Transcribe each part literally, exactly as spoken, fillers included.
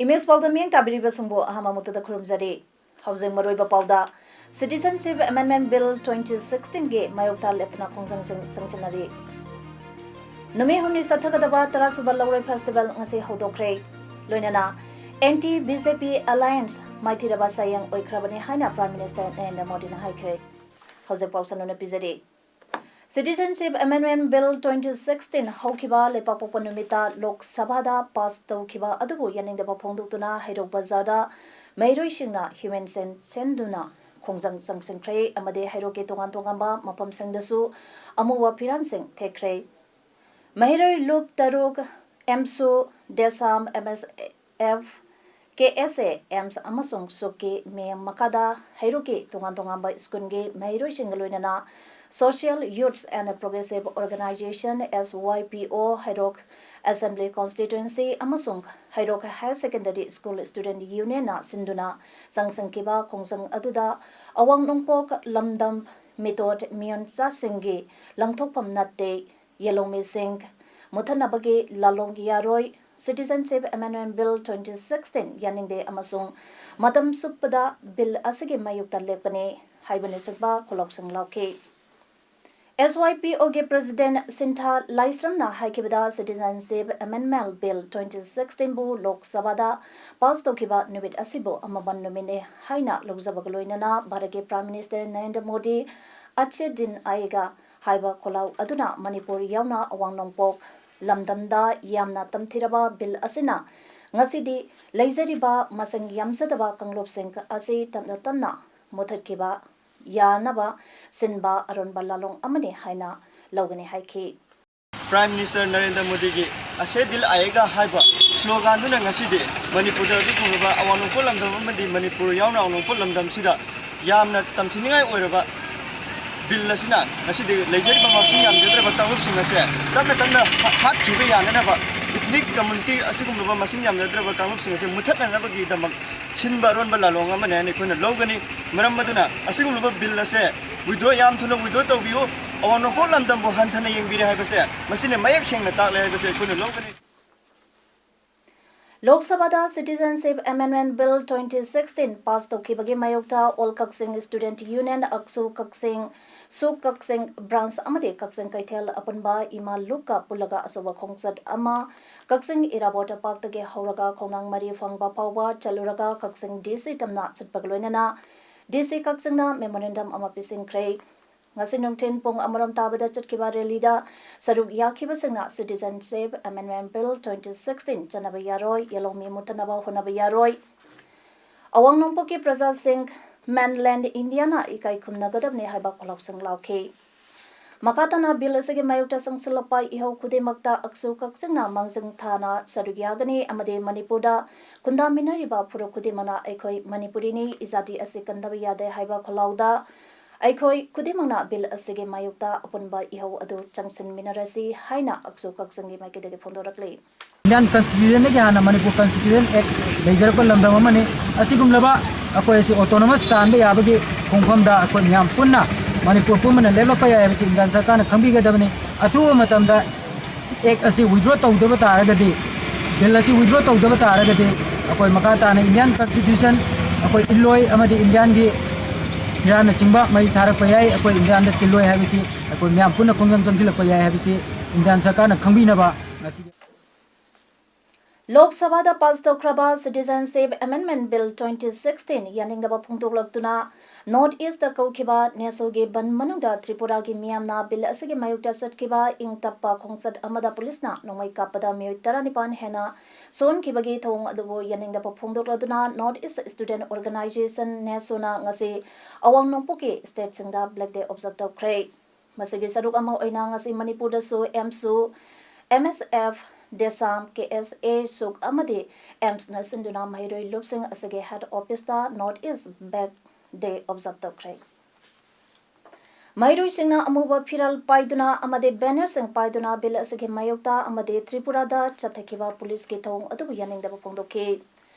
Image ꯄꯥꯎꯗ ꯃꯤꯠꯌꯦꯡ ꯇꯥꯕꯤꯔꯤꯕꯁꯤꯡꯕꯨ ꯑꯍꯥꯟꯕ ꯃꯛꯇꯗ ꯈꯨꯔꯨꯝꯖꯔꯤ꯫ ꯍꯧꯖꯤꯛ ꯃꯔꯨꯑꯣꯏꯕ ꯄꯥꯎꯗ, Citizenship Amendment Bill twenty sixteen ꯒꯤ ꯃꯥꯌꯣꯛꯇ ꯂꯦꯞꯇꯅ ꯈꯣꯡꯖꯪꯁꯤꯡ ꯆꯪꯁꯤꯟꯅꯔꯤ꯫ ꯅꯨꯃꯤꯠ ꯍꯨꯝꯅꯤ ꯆꯠꯊꯒꯗꯕ ꯇꯔꯥꯁꯨꯕ ꯂꯧꯔꯣꯏ ꯐꯦꯁꯇꯤꯚꯦꯜ ꯉꯁꯤ ꯍꯧꯗꯣꯛꯈ꯭ꯔꯦ꯫ ꯂꯣꯏꯅꯅ Anti B J P Alliance ꯃꯥꯏꯊꯤꯔꯕ ꯁꯥꯌꯦꯡ ꯑꯣꯏꯈ꯭ꯔꯕꯅꯤ ꯍꯥꯏꯅ Prime Minister ꯅꯔꯦꯟꯗ꯭ꯔ ꯃꯣꯗꯤꯅ ꯍꯥꯏꯈ꯭ꯔꯦ꯫ ꯍꯧꯖꯤꯛ ꯄꯥꯎ ꯁꯟꯗꯣꯛꯅ ꯄꯤꯖꯔꯤ꯫ Citizenship Amendment Bill twenty sixteen ꯍꯧꯈꯤꯕ ꯂꯩꯄꯥꯛꯄꯣꯛꯄ ꯅꯨꯃꯤꯠꯇ ꯂꯣꯛ ꯁꯚꯥꯗ ꯄꯥꯁ ꯇꯧꯈꯤꯕ ꯑꯗꯨꯕꯨ ꯌꯥꯅꯤꯡꯗꯕ ꯐꯣꯡꯗꯣꯛꯇꯨꯅ ꯍꯩꯔꯣꯛ ꯕꯖꯥꯔꯗ ꯃꯍꯩꯔꯣꯏꯁꯤꯡꯅ ꯍ꯭ꯌꯨꯃꯦꯟ ꯁꯦꯟ ꯁꯦꯟꯗꯨꯅ ꯈꯣꯡꯖꯪ ꯆꯪꯁꯤꯟꯈ꯭ꯔꯦ ꯑꯃꯗꯤ ꯍꯩꯔꯣꯛꯀꯤ ꯇꯣꯉꯥꯟ ꯇꯣꯉꯥꯟꯕ ꯃꯐꯝꯁꯤꯡꯗꯁꯨ ꯑꯃꯨꯕ ꯐꯤꯔꯥꯟꯁꯤꯡ ꯊꯦꯠꯈ꯭ꯔꯦ꯫ ꯃꯍꯩꯔꯣꯏ ꯂꯨꯞ ꯇꯔꯨꯛ, ꯑꯦꯝꯁꯨ, ꯗꯦꯁꯥꯝ, ꯑꯦꯝ ꯑꯦꯁ ꯑꯦꯐ, ꯀꯦ ꯑꯦꯁ ꯑꯦ, ꯑꯦꯝꯁ ꯑꯃꯁꯨꯡ ꯁꯨꯛꯀꯤ ꯃꯤꯠꯌꯦꯡ ꯃꯈꯥꯗ ꯍꯩꯔꯣꯛꯀꯤ ꯇꯣꯉꯥꯟ ꯇꯣꯉꯥꯟꯕ ꯁ꯭ꯀꯨꯜꯒꯤ ꯃꯍꯩꯔꯣꯏꯁꯤꯡꯒ ꯂꯣꯏꯅꯅ Social Youths and Progressive Organization, S Y P O, Heirok Assembly Constituency ꯑꯃꯁꯨꯡ ꯍꯩꯔꯣꯛ Higher Secondary School Student Union ꯅ ꯁꯤꯟꯗꯨꯅ ꯆꯪꯁꯤꯟꯈꯤꯕ ꯈꯣꯡꯖꯪ ꯑꯗꯨꯗ ꯑꯋꯥꯡ ꯅꯣꯡꯄꯣꯛ ꯂꯝꯗꯝ ꯃꯤꯇꯣꯠ ꯃꯤꯑꯣꯟꯆꯥꯁꯤꯡꯒꯤ ꯂꯪꯊꯣꯛꯐꯝ ꯅꯠꯇꯦ, ꯌꯦꯜꯍꯧꯃꯤꯁꯤꯡ ꯃꯨꯊꯠꯅꯕꯒꯤ ꯂꯥꯂꯣꯡ ꯌꯥꯔꯣꯏ, Citizenship Amendment Bill twenty sixteen ꯌꯥꯅꯤꯡꯗꯦ ꯑꯃꯁꯨꯡ ꯃꯇꯝ ꯆꯨꯞꯄꯗ ꯕꯤꯜ ꯑꯁꯤꯒꯤ ꯃꯥꯌꯣꯛꯇ ꯂꯦꯞꯀꯅꯤ ꯍꯥꯏꯕꯅꯆꯤꯡꯕ ꯈꯨꯜꯂꯥꯎꯁꯤꯡ ꯂꯥꯎꯈꯤ꯫ S Y P O ꯒꯤ President ꯁꯤꯟꯊꯥ ꯂꯥꯏꯁ꯭ꯔꯝꯅ ꯍꯥꯏꯈꯤꯕꯗ, Citizenship Amendment Bill twenty sixteen ꯕꯨ ꯂꯣꯛ ꯁꯚꯥꯗ ꯄꯥꯁ ꯇꯧꯈꯤꯕ ꯅꯨꯃꯤꯠ ꯑꯁꯤꯕꯨ ꯑꯃꯃꯝ ꯅꯨꯃꯤꯠꯅꯤ ꯍꯥꯏꯅ ꯂꯧꯖꯕꯒ ꯂꯣꯏꯅꯅ ꯚꯥꯔꯠꯀꯤ Prime Minister ꯅꯔꯦꯟꯗ꯭ꯔ ꯃꯣꯗꯤ "ꯑꯆꯦ ꯗꯤꯟ ꯑꯥꯌꯦꯒꯥ" ꯍꯥꯏꯕ ꯈꯣꯜꯂꯥꯎ ꯑꯗꯨꯅ ꯃꯅꯤꯄꯨꯔ ꯌꯥꯎꯅ ꯑꯋꯥꯡ ꯅꯣꯡꯄꯣꯛ ꯂꯝꯗꯝꯗ ꯌꯥꯝꯅ ꯇꯝꯊꯤꯔꯕ ꯕꯤꯜ ꯑꯁꯤꯅ ꯉꯁꯤꯗꯤ ꯂꯩꯖꯔꯤꯕ ꯃꯁꯤꯡ ꯌꯥꯝꯖꯗꯕ ꯀꯥꯡꯂꯨꯞꯁꯤꯡ ꯑꯁꯤ ꯇꯞꯅ ꯇꯞꯅ ꯃꯨꯊꯠꯈꯤꯕ ꯌꯥꯅꯕ ꯁꯤꯟꯕ ꯑꯔꯣꯟꯕ ꯂꯥꯂꯣꯡ ꯑꯃꯅꯤ ꯍꯥꯏꯅ ꯂꯧꯒꯅꯤ ꯍꯥꯏꯈꯤ꯫ Prime Minister ꯅꯔꯦꯟꯗ꯭ꯔ ꯃꯣꯗꯤꯒꯤ "ꯑꯆꯦ ꯗꯤꯟ ꯑꯥꯌꯦꯒꯥ" ꯍꯥꯏꯕ ꯁ꯭ꯂꯣꯒꯥꯟꯗꯨꯅ ꯉꯁꯤꯗꯤ ꯃꯅꯤꯄꯨꯔꯗ ꯍꯧꯖꯤꯛ ꯐꯪꯂꯤꯕ ꯑꯋꯥꯡ ꯅꯣꯡꯄꯣꯛ ꯂꯝꯗꯝ ꯑꯃꯗꯤ ꯃꯅꯤꯄꯨꯔ ꯌꯥꯎꯅ ꯑꯋꯥꯡ ꯅꯣꯡꯄꯣꯛ ꯂꯝꯗꯝꯁꯤꯗ ꯌꯥꯝꯅ ꯇꯝꯊꯤꯅꯤꯡꯉꯥꯏ ꯑꯣꯏꯔꯕ ꯕꯤꯜ ꯑꯁꯤꯅ ꯉꯁꯤꯗꯤ ꯂꯩꯖꯔꯤꯕ ꯃꯁꯤꯡ ꯌꯥꯝꯖꯗ꯭ꯔꯕ ꯀꯥꯡꯂꯨꯞꯁꯤꯡ ꯑꯁꯦ ꯇꯞꯅ ꯇꯞꯅ ꯍꯥ-, ꯍꯥꯠꯈꯤꯕ ꯌꯥꯅꯅꯕ, ethnic community ꯑꯁꯤꯒꯨꯝꯂꯕ ꯃꯁꯤꯡ ꯌꯥꯝꯖꯗ꯭ꯔꯕ ꯀꯥꯡꯂꯨꯞꯁꯤꯡ ꯑꯁꯦ ꯃꯨꯊꯠꯅꯅꯕꯒꯤꯗꯃꯛ ꯁꯤꯟꯕ ꯑꯔꯣꯟꯕ ꯂꯥꯂꯣꯡ ꯑꯃꯅꯤ ꯍꯥꯏꯅ ꯑꯩꯈꯣꯏꯅ ꯂꯧꯒꯅꯤ꯫ ꯃꯔꯝ ꯑꯗꯨꯅ ꯑꯁꯤꯒꯨꯝꯂꯕ ꯕꯤꯜ ꯑꯁꯦ withdraw, ꯌꯥꯝ ꯊꯨꯅ withdraw ꯇꯧꯕꯤꯌꯨ꯫ ꯑꯋꯥꯡ ꯅꯣꯡꯄꯣꯛ ꯂꯝꯗꯝꯕꯨ ꯍꯟꯊꯅ ꯌꯦꯡꯕꯤꯔꯦ ꯍꯥꯏꯕꯁꯦ ꯃꯁꯤꯅ ꯃꯌꯦꯛ ꯁꯦꯡꯅ ꯇꯥꯛꯂꯦ ꯍꯥꯏꯕꯁꯦ ꯑꯩꯈꯣꯏꯅ ꯂꯧꯒꯅꯤ꯫ ꯂꯣꯛ ꯁꯚꯥꯗ Citizenship Amendment Bill twenty sixteen pass ꯇꯧꯈꯤꯕꯒꯤ ꯃꯥꯌꯣꯛꯇ All Kakching Student Union, ꯑꯛꯁꯨ ꯀꯛꯆꯤꯡ, ꯁꯨꯛ ꯀꯛꯆꯤꯡ branch ꯑꯃꯗꯤ ꯀꯛꯆꯤꯡ ꯀꯩꯊꯦꯜ ꯑꯄꯨꯟꯕ ꯏꯃꯥ ꯂꯨꯞꯀ ꯄꯨꯜꯂꯒ ꯑꯆꯧꯕ ꯈꯣꯡꯆꯠ ꯑꯃ ꯀꯛꯆꯤꯡ ꯏꯔꯥꯕꯣꯠ ꯄꯥꯛꯇꯒꯤ ꯍꯧꯔꯒ ꯈꯣꯡꯅꯥꯡ ꯃꯔꯤ ꯐꯪꯕ ꯐꯥꯎꯕ ꯆꯠꯂꯨꯔꯒ ꯀꯛꯆꯤꯡ D C ꯇꯝꯅ ꯆꯠꯄꯒ ꯂꯣꯏꯅꯅ D C ꯀꯛꯆꯤꯡꯅ memorandum ꯑꯃ ꯄꯤꯁꯤꯟꯈ꯭ꯔꯦ꯫ ꯉꯁꯤ ꯅꯨꯡꯊꯤꯜ ꯄꯨꯡ ꯑꯃꯔꯣꯝ ꯇꯥꯕꯗ ꯆꯠꯈꯤꯕ rally ꯗ ꯁꯔꯨꯛ ꯌꯥꯈꯤꯕꯁꯤꯡꯅ Citizenship Amendment Bill twenty sixteen ꯆꯠꯅꯕ ꯌꯥꯔꯣꯏ, ꯌꯦꯜꯍꯧꯃꯤ ꯃꯨꯠꯇꯅꯕ ꯍꯣꯠꯅꯕ ꯌꯥꯔꯣꯏ, ꯑꯋꯥꯡ ꯅꯣꯡꯄꯣꯛꯀꯤ ꯄ꯭ꯔꯖꯥꯁꯤꯡ mainland India ꯅ ꯏꯀꯥꯏ ꯈꯨꯝꯅꯒꯗꯕꯅꯤ ꯍꯥꯏꯕ ꯈꯣꯜꯂꯥꯎꯁꯤꯡ ꯂꯥꯎꯈꯤ꯫ ꯃꯈꯥ ꯇꯥꯅ ꯕꯤꯜ ꯑꯁꯤꯒꯤ ꯃꯥꯌꯣꯛꯇ ꯆꯪꯁꯤꯜꯂꯛꯄ ꯏꯍꯧ ꯈꯨꯗꯤꯡꯃꯛꯇ ꯑꯛꯁꯨ ꯀꯛꯆꯤꯡꯅ ꯃꯥꯡꯖꯤꯜ ꯊꯥꯅ ꯁꯔꯨꯛ ꯌꯥꯒꯅꯤ ꯑꯃꯗꯤ ꯃꯅꯤꯄꯨꯔꯗ ꯈꯨꯟꯗꯥꯃꯤꯟꯅꯔꯤꯕ ꯐꯨꯔꯨꯞ ꯈꯨꯗꯤꯡꯃꯛꯅ ꯑꯩꯈꯣꯏ ꯃꯅꯤꯄꯨꯔꯤꯅꯤ, ꯏꯖꯥꯇꯤ ꯑꯁꯤ ꯀꯟꯗꯕ ꯌꯥꯗꯦ ꯍꯥꯏꯕ ꯈꯣꯜꯂꯥꯎꯗ ꯑꯩꯈꯣꯏ ꯈꯨꯗꯤꯡꯃꯛꯅ ꯕꯤꯜ ꯑꯁꯤꯒꯤ ꯃꯥꯌꯣꯛꯇ ꯑꯄꯨꯟꯕ ꯏꯍꯧ ꯑꯗꯨ ꯆꯪꯁꯤꯟꯃꯤꯟꯅꯔꯁꯤ ꯍꯥꯏꯅ ꯑꯛꯁꯨ ꯀꯛꯆꯤꯡꯒꯤ ꯃꯥꯏꯀꯩꯗꯒꯤ ꯐꯣꯡꯗꯣꯔꯛꯂꯤ꯫ Indian Constitution ꯗꯒꯤ ꯍꯥꯟꯅ ꯃꯅꯤꯄꯨꯔ Constitution Act ꯂꯩꯖꯔꯛꯄ ꯂꯝꯗꯝ ꯑꯃꯅꯤ꯫ ꯑꯁꯤꯒꯨꯝꯂꯕ ꯑꯩꯈꯣꯏ ꯑꯁꯤ autonomous ꯇꯥꯟꯕ ꯌꯥꯕꯒꯤ ꯈꯣꯡꯐꯝꯗ ꯑꯩꯈꯣꯏ ꯃꯌꯥꯝ ꯄꯨꯟꯅ ꯃꯅꯤꯄꯨꯔ ꯄꯨꯝꯕꯅ ꯂꯦꯞꯂꯛꯄ ꯌꯥꯏ ꯍꯥꯏꯕꯁꯤ ꯏꯟꯗꯤꯌꯥꯟ ꯁꯔꯀꯥꯔꯅ ꯈꯪꯕꯤꯒꯗꯕꯅꯤ꯫ ꯑꯊꯨꯕ ꯃꯇꯝꯗ Act ꯑꯁꯤ withdraw ꯇꯧꯗꯕ ꯇꯥꯔꯒꯗꯤ, Bill ꯑꯁꯤ withdraw ꯇꯧꯗꯕ ꯇꯥꯔꯒꯗꯤ ꯑꯩꯈꯣꯏ ꯃꯈꯥ ꯇꯥꯅ Indian Constitution ꯑꯩꯈꯣꯏ ꯏꯜꯂꯣꯏ ꯑꯃꯗꯤ Indian ꯒꯤ ꯏꯔꯥꯟꯅꯆꯤꯡꯕ ꯃꯩ ꯊꯥꯔꯛꯄ ꯌꯥꯏ, ꯑꯩꯈꯣꯏ Indian ꯗ ꯇꯤꯜꯂꯣꯏ ꯍꯥꯏꯕꯁꯤ ꯑꯩꯈꯣꯏ ꯃꯌꯥꯝ ꯄꯨꯟꯅ ꯈꯣꯡꯖꯪ ꯆꯪꯁꯤꯜꯂꯛꯄ ꯌꯥꯏ ꯍꯥꯏꯕꯁꯤ ꯏꯟꯗꯤꯌꯥꯟ ꯁꯔꯀꯥꯔꯅ ꯈꯪꯕꯤꯅꯕ ꯉꯁꯤꯒꯤ ꯂꯣꯛ ꯁꯚꯥꯗ pass ꯇꯧꯈ꯭ꯔꯕ Citizenship Amendment Bill twenty sixteen ꯌꯥꯅꯤꯡꯗꯕ ꯐꯣꯡꯗꯣꯛꯂꯛꯇꯨꯅ North East ꯇ ꯀꯧꯈꯤꯕ ꯅꯦꯁꯣꯒꯤ ꯕꯟ ꯃꯅꯨꯡꯗ ꯇ꯭ꯔꯤꯄꯨꯔꯥꯒꯤ ꯃꯤꯌꯥꯝꯅ ꯕꯤꯜ ꯑꯁꯤꯒꯤ ꯃꯥꯌꯣꯛꯇ ꯆꯠꯈꯤꯕ ꯏꯪ ꯇꯞꯄ ꯈꯣꯡꯆꯠ ꯑꯃꯗ ꯄꯨꯂꯤꯁꯅ ꯅꯣꯡꯃꯩ ꯀꯥꯞꯄꯗ ꯃꯤꯑꯣꯏ ꯇꯔꯥꯅꯤꯄꯥꯟ ꯍꯦꯟꯅ ꯁꯣꯛꯍꯟꯈꯤꯕꯒꯤ ꯊꯧꯑꯣꯡ ꯑꯗꯨꯕꯨ ꯌꯥꯅꯤꯡꯗꯕ ꯐꯣꯡꯗꯣꯛꯂꯗꯨꯅ North East Student Organisation, ꯅꯦꯁꯣꯅ ꯉꯁꯤ ꯑꯋꯥꯡ ꯅꯣꯡꯄꯣꯛꯀꯤ stateꯁꯤꯡꯗ Black Day observe ꯇꯧꯈ꯭ꯔꯦ꯫ ꯃꯁꯤꯒꯤ ꯁꯔꯨꯛ ꯑꯃ ꯑꯣꯏꯅ ꯉꯁꯤ ꯃꯅꯤꯄꯨꯔꯗꯁꯨ ꯑꯦꯝꯁꯨ, M S F, ꯗꯦꯁꯥꯝ, ꯀꯦ ꯑꯦꯁ ꯑꯦ, ꯁꯨꯛ ꯑꯃꯗꯤ ꯑꯦꯝꯁꯅ ꯁꯤꯟꯗꯨꯅ ꯃꯍꯩꯔꯣꯏ ꯂꯨꯞꯁꯤꯡ ꯑꯁꯤꯒꯤ ꯍꯦꯗ ꯑꯣꯐꯤꯁꯇ North East Black Day observe ꯇꯧꯈ꯭ꯔꯦ꯫ ꯃꯍꯩꯔꯣꯏꯁꯤꯡꯅ ꯑꯃꯨꯕ ꯐꯤꯔꯥꯜ ꯄꯥꯏꯗꯨꯅ ꯑꯃꯗꯤ ꯕꯦꯅꯔꯁꯤꯡ ꯄꯥꯏꯗꯨꯅ ꯕꯤꯜ ꯑꯁꯤꯒꯤ ꯃꯥꯌꯣꯛꯇ ꯑꯃꯗꯤ ꯇ꯭ꯔꯤꯄꯨꯔꯥꯗ ꯆꯠꯊꯈꯤꯕ ꯄꯨꯂꯤꯁꯀꯤ ꯊꯧꯑꯣꯡ ꯑꯗꯨꯕꯨ ꯌꯥꯅꯤꯡꯗꯕ ꯐꯣꯡꯗꯣꯛꯈꯤ꯫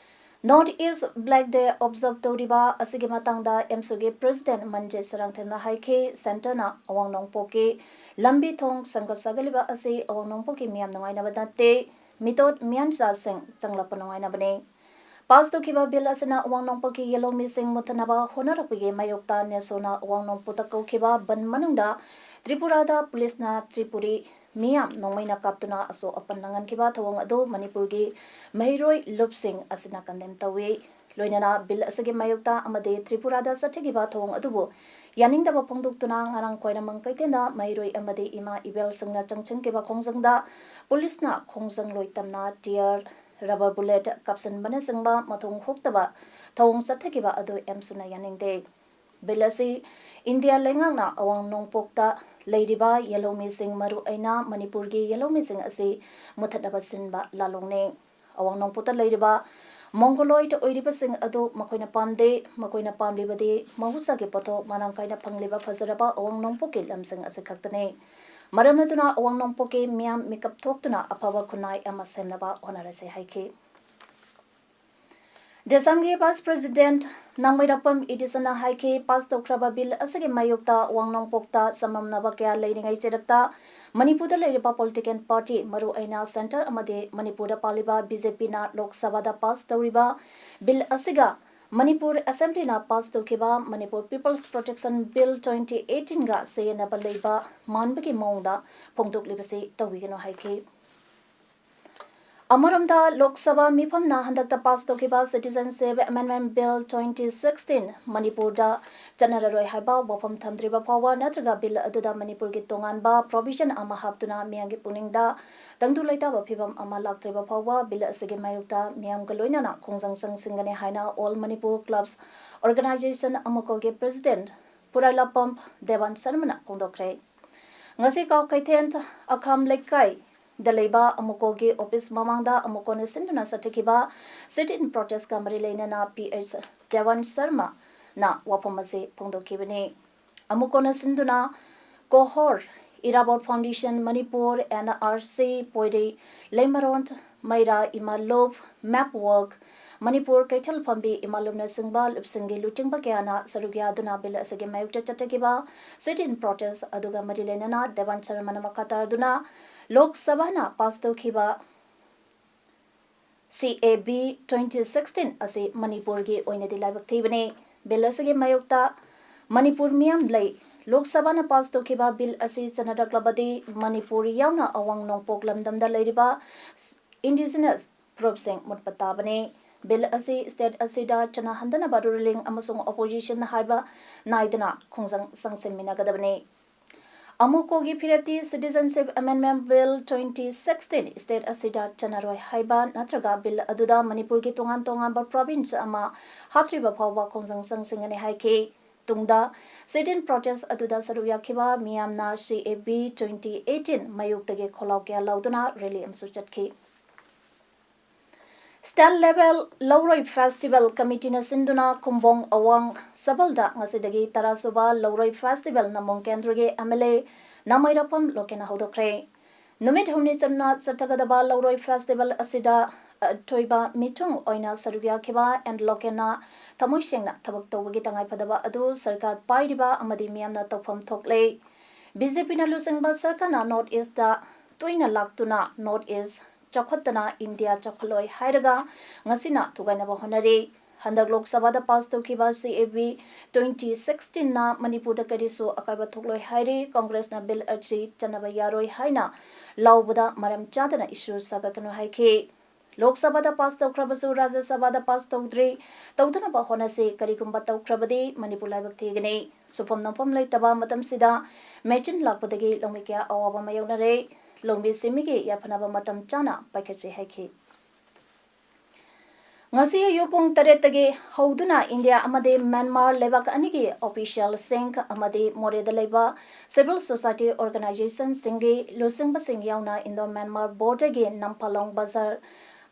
North East Black Day observe ꯇꯧꯔꯤꯕ ꯑꯁꯤꯒꯤ ꯃꯇꯥꯡꯗ ꯑꯦꯝꯁꯨꯒꯤ ꯄ꯭ꯔꯦꯁꯤꯗꯦꯟ ꯃꯟꯖꯦ ꯁꯔꯥꯡꯊꯦꯝꯅ ꯍꯥꯏꯈꯤ, ꯁꯦꯟꯇꯔꯅ ꯑꯋꯥꯡ ꯅꯣꯡꯄꯣꯛꯀꯤ ꯂꯝꯕꯤ ꯊꯣꯡ ꯁꯦꯝꯒꯠ ꯁꯥꯒꯠꯂꯤꯕ ꯑꯁꯤ ꯑꯋꯥꯡ ꯅꯣꯡꯄꯣꯛꯀꯤ ꯃꯤꯌꯥꯝ ꯅꯨꯡꯉꯥꯏꯅꯕ ꯅꯠꯇꯦ, ꯃꯤꯇꯣꯠ ꯃꯤꯌꯥꯟꯆꯥꯁꯤꯡ ꯆꯪꯂꯛꯄ ꯅꯨꯡꯉꯥꯏꯅꯕꯅꯤ꯫ ꯄꯥꯁ ꯇꯧꯈꯤꯕ ꯕꯤꯜ ꯑꯁꯤꯅ ꯑꯋꯥꯡ ꯅꯣꯡꯄꯣꯛꯀꯤ ꯌꯦꯜꯍꯧꯃꯤꯁꯤꯡ ꯃꯨꯠꯊꯠꯅꯕ ꯍꯣꯠꯅꯔꯛꯄꯒꯤ ꯃꯥꯌꯣꯛꯇ ꯅꯦꯁꯣꯅ ꯑꯋꯥꯡ ꯅꯣꯡꯄꯣꯛꯇ ꯀꯧꯈꯤꯕ ꯕꯟ ꯃꯅꯨꯡꯗ ꯇ꯭ꯔꯤꯄꯨꯔꯥꯗ ꯄꯨꯂꯤꯁꯅ ꯇ꯭ꯔꯤꯄꯨꯔꯤ ꯃꯤꯌꯥꯝ ꯅꯣꯡꯃꯩꯅ ꯀꯥꯞꯇꯨꯅ ꯑꯁꯣꯛ ꯑꯄꯟ ꯅꯪꯍꯟꯈꯤꯕ ꯊꯧꯑꯣꯡ ꯑꯗꯨ ꯃꯅꯤꯄꯨꯔꯒꯤ ꯃꯍꯩꯔꯣꯏ ꯂꯨꯞꯁꯤꯡ ꯑꯁꯤꯅ ꯀꯟꯗꯦꯝ ꯇꯧꯏ꯫ ꯂꯣꯏꯅꯅ ꯕꯤꯜ ꯑꯁꯤꯒꯤ ꯃꯥꯌꯣꯛꯇ ꯑꯃꯗꯤ ꯇ꯭ꯔꯤꯄꯨꯔꯥꯗ ꯆꯠꯊꯈꯤꯕ ꯊꯧꯑꯣꯡ ꯑꯗꯨꯕꯨ ꯌꯥꯅꯤꯡꯗꯕ ꯐꯣꯡꯗꯣꯛꯇꯨꯅ ꯉꯔꯥꯡ ꯈ꯭ꯋꯥꯏꯔꯝꯕꯟ ꯀꯩꯊꯦꯜꯗ ꯃꯍꯩꯔꯣꯏ ꯑꯃꯗꯤ ꯏꯃꯥ ꯏꯕꯦꯜꯁꯤꯡꯅ ꯆꯪꯁꯤꯟꯈꯤꯕ ꯈꯣꯡꯖꯪꯗ ꯄꯨꯂꯤꯁꯅ ꯈꯣꯡꯖꯪ ꯂꯣꯏꯇꯝꯅ ꯇꯤꯌꯔ, ꯔꯕꯔ ꯕꯨꯂꯦꯠ ꯀꯥꯞꯁꯤꯟꯕꯅꯆꯤꯡꯕ ꯃꯊꯣꯡ ꯍꯨꯛꯇꯕ ꯊꯧꯑꯣꯡ ꯆꯠꯊꯈꯤꯕ ꯑꯗꯨ ꯑꯦꯝꯁꯨꯅ ꯌꯥꯅꯤꯡꯗꯦ꯫ ꯕꯤꯜ ꯑꯁꯤ ꯏꯟꯗꯤꯌꯥ ꯂꯩꯉꯥꯛꯅ ꯑꯋꯥꯡ ꯅꯣꯡꯄꯣꯛꯇ ꯂꯩꯔꯤꯕ ꯌꯦꯜꯍꯧꯃꯤꯁꯤꯡ, ꯃꯔꯨ ꯑꯣꯏꯅ ꯃꯅꯤꯄꯨꯔꯒꯤ ꯌꯦꯜꯍꯧꯃꯤꯁꯤꯡ ꯑꯁꯤ ꯃꯨꯠꯊꯠꯅꯕ ꯁꯤꯟꯕ ꯂꯥꯂꯣꯡꯅꯤ꯫ ꯑꯋꯥꯡ ꯅꯣꯡꯄꯣꯛꯇ ꯂꯩꯔꯤꯕ ꯃꯣꯡꯒꯣꯂꯣꯏꯗ ꯑꯣꯏꯔꯤꯕꯁꯤꯡ ꯑꯗꯨ ꯃꯈꯣꯏꯅ ꯄꯥꯝꯗꯦ꯫ ꯃꯈꯣꯏꯅ ꯄꯥꯝꯂꯤꯕꯗꯤ ꯃꯍꯧꯁꯥꯒꯤ ꯄꯣꯠꯊꯣꯛ ꯃꯔꯥꯡ ꯀꯥꯏꯅ ꯐꯪꯂꯤꯕ ꯐꯖꯔꯕ ꯑꯋꯥꯡ ꯅꯣꯡꯄꯣꯛꯀꯤ ꯂꯝꯁꯤꯡ ꯑꯁꯤ ꯈꯛꯇꯅꯤ꯫ ꯃꯔꯝ ꯑꯗꯨꯅ ꯑꯋꯥꯡ ꯅꯣꯡꯄꯣꯛꯀꯤ ꯃꯤꯌꯥꯝ ꯃꯤꯀꯞ ꯊꯣꯛꯇꯨꯅ ꯑꯐꯕ ꯈꯨꯟꯅꯥꯏ ꯑꯃ ꯁꯦꯝꯅꯕ ꯍꯣꯠꯅꯔꯁꯤ ꯍꯥꯏꯈꯤ꯫ ꯗꯦꯁꯥꯝꯒꯤ ꯚꯥꯏꯁ ꯄ꯭ꯔꯦꯁꯤꯗꯦꯟꯠ ꯅꯥꯡꯃꯩꯔꯥꯛꯄꯝ ꯏꯗꯤꯁꯟꯅ ꯍꯥꯏꯈꯤ, ꯄꯥꯁ ꯇꯧꯈ꯭ꯔꯕ ꯕꯤꯜ ꯑꯁꯤꯒꯤ ꯃꯥꯌꯣꯛꯇ ꯑꯋꯥꯡ ꯅꯣꯡꯄꯣꯛꯇ ꯆꯃꯝꯅꯕ ꯀꯌꯥ ꯂꯩꯔꯤꯉꯩ ꯆꯩꯔꯛꯇ ꯃꯅꯤꯄꯨꯔꯗ ꯂꯩꯔꯤꯕ ꯄꯣꯂꯤꯇꯤꯀꯦꯜ ꯄꯥꯔꯇꯤ, ꯃꯔꯨ ꯑꯣꯏꯅ ꯁꯦꯟꯇꯔ ꯑꯃꯗꯤ ꯃꯅꯤꯄꯨꯔꯗ ꯄꯥꯜꯂꯤꯕ ꯕꯤ ꯖꯦ ꯄꯤꯅ ꯂꯣꯛ ꯁꯚꯥꯗ ꯄꯥꯁ ꯇꯧꯔꯤꯕ ꯕꯤꯜ ꯑꯁꯤꯒ ꯃꯅꯤꯄꯨꯔ ꯑꯦꯁꯦꯝꯕ꯭ꯂꯤꯅ ꯄꯥꯁ ꯇꯧꯈꯤꯕ Manipur peoples protection bill twenty ꯑꯩꯠꯇꯤꯟꯒ ꯆꯌꯦꯠꯅꯕ ꯂꯩꯕ ꯃꯥꯟꯕꯒꯤ ꯃꯑꯣꯡꯗ ꯐꯣꯡꯗꯣꯛꯂꯤꯕꯁꯤ ꯇꯧꯕꯤꯒꯅꯨ ꯍꯥꯏꯈꯤ꯫ ꯑꯃꯔꯣꯝꯗ, ꯂꯣꯛ ꯁꯚꯥ ꯃꯤꯐꯝꯅ ꯍꯟꯗꯛꯇ ꯄꯥꯁ ꯇꯧꯈꯤꯕ Citizenship Amendment Bill twenty sixteen ꯃꯅꯤꯄꯨꯔꯗ ꯆꯠꯅꯔꯔꯣꯏ ꯍꯥꯏꯕ ꯋꯥꯐꯝ ꯊꯝꯗ꯭ꯔꯤꯕ ꯐꯥꯎꯕ ꯅꯠꯇ꯭ꯔꯒ ꯕꯤꯜ ꯑꯗꯨꯗ ꯃꯅꯤꯄꯨꯔꯒꯤ ꯇꯣꯉꯥꯟꯕ ꯄ꯭ꯔꯣꯚꯤꯖꯟ ꯑꯃ ꯍꯥꯞꯇꯨꯅ ꯃꯤꯌꯥꯝꯒꯤ ꯄꯨꯛꯅꯤꯡꯗ ꯇꯪꯗꯨ ꯂꯩꯇꯥꯕ ꯐꯤꯕꯝ ꯑꯃ ꯂꯥꯛꯇ꯭ꯔꯤꯕ ꯐꯥꯎꯕ ꯕꯤꯜ ꯑꯁꯤꯒꯤ ꯃꯥꯌꯣꯛꯇ ꯃꯤꯌꯥꯝꯒ ꯂꯣꯏꯅꯅ ꯈꯣꯡꯖꯪ ꯆꯪꯁꯤꯟꯒꯅꯤ ꯍꯥꯏꯅ All Manipur Clubs Organization, ꯑꯃꯨꯀꯣꯒꯤ ꯄ꯭ꯔꯦꯁꯤꯗꯦꯟꯠ ꯄꯨꯔꯥꯏꯂꯥꯄꯝ ꯗꯦꯕꯥꯟ ꯁꯔꯃꯅ ꯐꯣꯡꯗꯣꯛꯈ꯭ꯔꯦ꯫ ꯉꯁꯤ ꯀ꯭ꯋꯥꯀꯩꯊꯦꯜ ꯑꯈꯥꯝ ꯂꯩꯀꯥꯏ ꯗ ꯂꯩꯕ ꯑꯃꯨꯀꯣꯒꯤ ꯑꯣꯐꯤꯁ ꯃꯃꯥꯡꯗ ꯑꯃꯨꯀꯣꯅ ꯁꯤꯟꯗꯨꯅ ꯆꯠꯊꯈꯤꯕ sit-in protest-ꯀ ꯃꯔꯤ ꯂꯩꯅꯅ ꯄꯤ ꯑꯩꯆ ꯗꯦꯋꯥꯟ ꯁꯔꯃꯅ ꯋꯥꯐꯝ ꯑꯁꯤ ꯐꯣꯡꯗꯣꯛꯈꯤꯕꯅꯤ꯫ ꯑꯃꯨꯀꯣꯅ ꯁꯤꯟꯗꯨꯅ COHOR, Irabot foundation Manipur, N R C, Poirei ꯂꯩꯃꯔꯣꯟ, ꯃꯩꯔꯥ ꯏꯃꯥ ꯂꯨꯞ, ꯃꯦꯞ ꯋꯥꯛ, ꯃꯅꯤꯄꯨꯔ ꯀꯩꯊꯦꯜ ꯐꯝꯕꯤ ꯏꯃꯥ ꯂꯨꯞꯅꯆꯤꯡꯕ ꯂꯨꯞꯁꯤꯡꯒꯤ ꯂꯨꯆꯤꯡꯕ ꯀꯌꯥꯅ ꯁꯔꯨꯛ ꯌꯥꯗꯨꯅ ꯕꯤꯜ ꯑꯁꯤꯒꯤ ꯃꯥꯌꯣꯛꯇ ꯆꯠꯊꯈꯤꯕ sit-in protest ꯑꯗꯨꯒ ꯃꯔꯤ ꯂꯩꯅꯅ ꯗꯦꯋꯥꯟ ꯁꯔꯃꯅ ꯃꯈꯥ ꯇꯥꯗꯨꯅ ꯂꯣꯛ ꯁꯚꯥꯅ ꯄꯥꯁ ꯇꯧꯈꯤꯕ C A B twenty sixteen ꯑꯁꯤ ꯃꯅꯤꯄꯨꯔꯒꯤ ꯑꯣꯏꯅꯗꯤ ꯂꯥꯏꯕꯛ ꯊꯤꯕꯅꯤ꯫ ꯕꯤꯜ ꯑꯁꯤꯒꯤ ꯃꯥꯌꯣꯛꯇ ꯃꯅꯤꯄꯨꯔ ꯃꯤꯌꯥꯝ ꯂꯩ꯫ ꯂꯣꯛ ꯁꯚꯥꯅ ꯄꯥꯁ ꯇꯧꯈꯤꯕ ꯕꯤꯜ ꯑꯁꯤ ꯆꯠꯅꯔꯛꯂꯕꯗꯤ ꯃꯅꯤꯄꯨꯔ ꯌꯥꯎꯅ ꯑꯋꯥꯡ ꯅꯣꯡꯄꯣꯛ ꯂꯝꯗꯝꯗ ꯂꯩꯔꯤꯕ indigenous group-ꯁꯤꯡ ꯃꯨꯠꯄ ꯇꯥꯕꯅꯤ꯫ ꯕꯤꯜ ꯑꯁꯤ state ꯑꯁꯤꯗ ꯆꯠꯅꯍꯟꯗꯅꯕ ruling ꯑꯃꯁꯨꯡ opposition ꯍꯥꯏꯕ ꯅꯥꯏꯗꯅ ꯈꯣꯡꯖꯪ ꯆꯪꯁꯤꯟꯃꯤꯟꯅꯒꯗꯕꯅꯤ꯫ ꯑꯃꯨꯀꯣꯒꯤ ꯐꯤꯔꯦꯞꯇꯤ Citizenship Amendment Bill twenty sixteen state ꯑꯁꯤꯗ ꯆꯠꯅꯔꯣꯏ ꯍꯥꯏꯕ ꯅꯠꯇ꯭ꯔꯒ ꯕꯤꯜ ꯑꯗꯨꯗ ꯃꯅꯤꯄꯨꯔꯒꯤ ꯇꯣꯉꯥꯟ ꯇꯣꯉꯥꯟꯕ province ꯑꯃ ꯍꯥꯞꯇ꯭ꯔꯤꯕ ꯐꯥꯎꯕ ꯈꯣꯡꯖꯪ ꯆꯪꯁꯤꯟꯒꯅꯤ ꯍꯥꯏꯈꯤ꯫ ꯇꯨꯡꯗ sit-in protest ꯑꯗꯨꯗ ꯁꯔꯨꯛ ꯌꯥꯈꯤꯕ ꯃꯤꯌꯥꯝꯅ C A B twenty eighteen ꯃꯥꯌꯣꯛꯇꯒꯤ ꯈꯣꯜꯂꯥꯎ ꯀꯌꯥ ꯂꯥꯎꯗꯨꯅ rally ꯑꯃꯁꯨ ꯆꯠꯈꯤ꯫ State level ꯂꯧꯔꯣꯏ festival committee-ꯅ ꯁꯤꯟꯗꯨꯅ ꯈꯨꯝꯕꯣꯡ ꯑꯋꯥꯡ ꯁꯕꯜꯗ ꯉꯁꯤꯗꯒꯤ ꯇꯔꯥ ꯁꯨꯕ ꯂꯧꯔꯣꯏ festival ꯅꯝꯕꯣꯡ ꯀꯦꯟꯗ꯭ꯔꯒꯤ M L A ꯅꯃꯩꯔꯥꯛꯄꯝ ꯂꯣꯀꯦꯟꯅ ꯍꯧꯗꯣꯛꯈ꯭ꯔꯦ꯫ ꯅꯨꯃꯤꯠ ꯍꯨꯝꯅꯤ ꯆꯨꯞꯅ ꯆꯠꯊꯒꯗꯕ ꯂꯧꯔꯣꯏ festival ꯑꯁꯤꯗ ꯑꯊꯣꯏꯕ ꯃꯤꯊꯨꯡ ꯑꯣꯏꯅ ꯁꯔꯨꯛ ꯌꯥꯈꯤꯕ ꯑꯦꯟ ꯂꯣꯀꯦꯟꯅ ꯊꯃꯣꯏ ꯁꯦꯡꯅ ꯊꯕꯛ ꯇꯧꯕꯒꯤ ꯇꯉꯥꯏꯐꯗꯕ ꯑꯗꯨ ꯁꯔꯀꯥꯔ ꯄꯥꯏꯔꯤꯕ ꯑꯃꯗꯤ ꯃꯤꯌꯥꯝꯅ ꯇꯧꯐꯝ ꯊꯣꯛꯂꯦ꯫ B J P-ꯅ ꯂꯨꯆꯤꯡꯕ ꯁꯔꯀꯥꯔꯅ North East-ꯇ ꯇꯣꯏꯅ ꯂꯥꯛꯇꯨꯅ North East ꯆꯥꯎꯈꯠꯇꯅ ꯏꯟꯗꯤꯌꯥ ꯆꯥꯎꯈꯠꯂꯣꯏ ꯍꯥꯏꯔꯒ ꯉꯁꯤꯅ ꯊꯨꯒꯥꯏꯅꯕ ꯍꯣꯠꯅꯔꯤ꯫ ꯍꯟꯗꯛ ꯂꯣꯛ ꯁꯚꯥꯗ ꯄꯥꯁ ꯇꯧꯈꯤꯕ C A B twenty sixteen-ꯅ ꯃꯅꯤꯄꯨꯔꯗ ꯀꯔꯤꯁꯨ ꯑꯀꯥꯏꯕ ꯊꯣꯛꯂꯣꯏ ꯍꯥꯏꯔꯤ꯫ ꯀꯣꯡꯒ꯭ꯔꯦꯁꯅ ꯕꯤꯜ ꯑꯁꯤ ꯆꯠꯅꯕ ꯌꯥꯔꯣꯏ ꯍꯥꯏꯅ ꯂꯥꯎꯕꯗ ꯃꯔꯝ ꯆꯥꯗꯅ ꯏꯁꯨ ꯁꯥꯒꯠꯀꯅꯨ ꯍꯥꯏꯈꯤ꯫ ꯂꯣꯛ ꯁꯚꯥꯗ ꯄꯥꯁ ꯇꯧꯈ꯭ꯔꯕꯁꯨ ꯔꯥꯖ꯭ꯌ ꯁꯚꯥꯗ ꯄꯥꯁ ꯇꯧꯗ꯭ꯔꯤ꯫ ꯇꯧꯗꯅꯕ ꯍꯣꯠꯅꯁꯤ꯫ ꯀꯔꯤꯒꯨꯝꯕ ꯇꯧꯈ꯭ꯔꯕꯗꯤ ꯃꯅꯤꯄꯨꯔ ꯂꯥꯏꯕꯛ ꯊꯤꯒꯅꯤ꯫ ꯁꯨꯐꯝ ꯅꯣꯝꯐꯝ ꯂꯩꯇꯕ ꯃꯇꯝꯁꯤꯗ ꯃꯦꯆꯤꯟ ꯂꯥꯛꯄꯗꯒꯤ ꯂꯧꯃꯤ ꯀꯌꯥ ꯑꯋꯥꯕ ꯃꯥꯌꯣꯛꯅꯔꯦ꯫ ꯂꯧꯃꯤ ꯁꯤꯟꯃꯤꯒꯤ ꯌꯥꯏꯐꯅꯕ ꯃꯇꯝ ꯆꯥꯅ ꯄꯥꯏꯈꯠꯁꯤ ꯍꯥꯏꯈꯤ꯫ ꯉꯁꯤ ꯑꯌꯨꯛ ꯄꯨꯡ ꯇꯔꯦꯠꯇꯒꯤ ꯍꯧꯗꯨꯅ ꯏꯟꯗꯤꯌꯥ ꯑꯃꯗꯤ ꯃ꯭ꯌꯥꯟꯃꯥꯔ ꯂꯩꯕꯥꯛ ꯑꯅꯤꯒꯤ ꯑꯣꯐꯤꯁꯤꯌꯦꯜꯁꯤꯡ ꯑꯃꯗꯤ ꯃꯣꯔꯦꯗ ꯂꯩꯕ civil society organizationꯁꯤꯡꯒꯤ ꯂꯨꯆꯤꯡꯕꯁꯤꯡ ꯌꯥꯎꯅ ꯏꯟꯗꯣ ꯃ꯭ꯌꯥꯟꯃꯥꯔ ꯕꯣꯔꯗꯔꯒꯤ ꯅꯝꯐꯥꯂꯣꯡ ꯕꯖꯥꯔ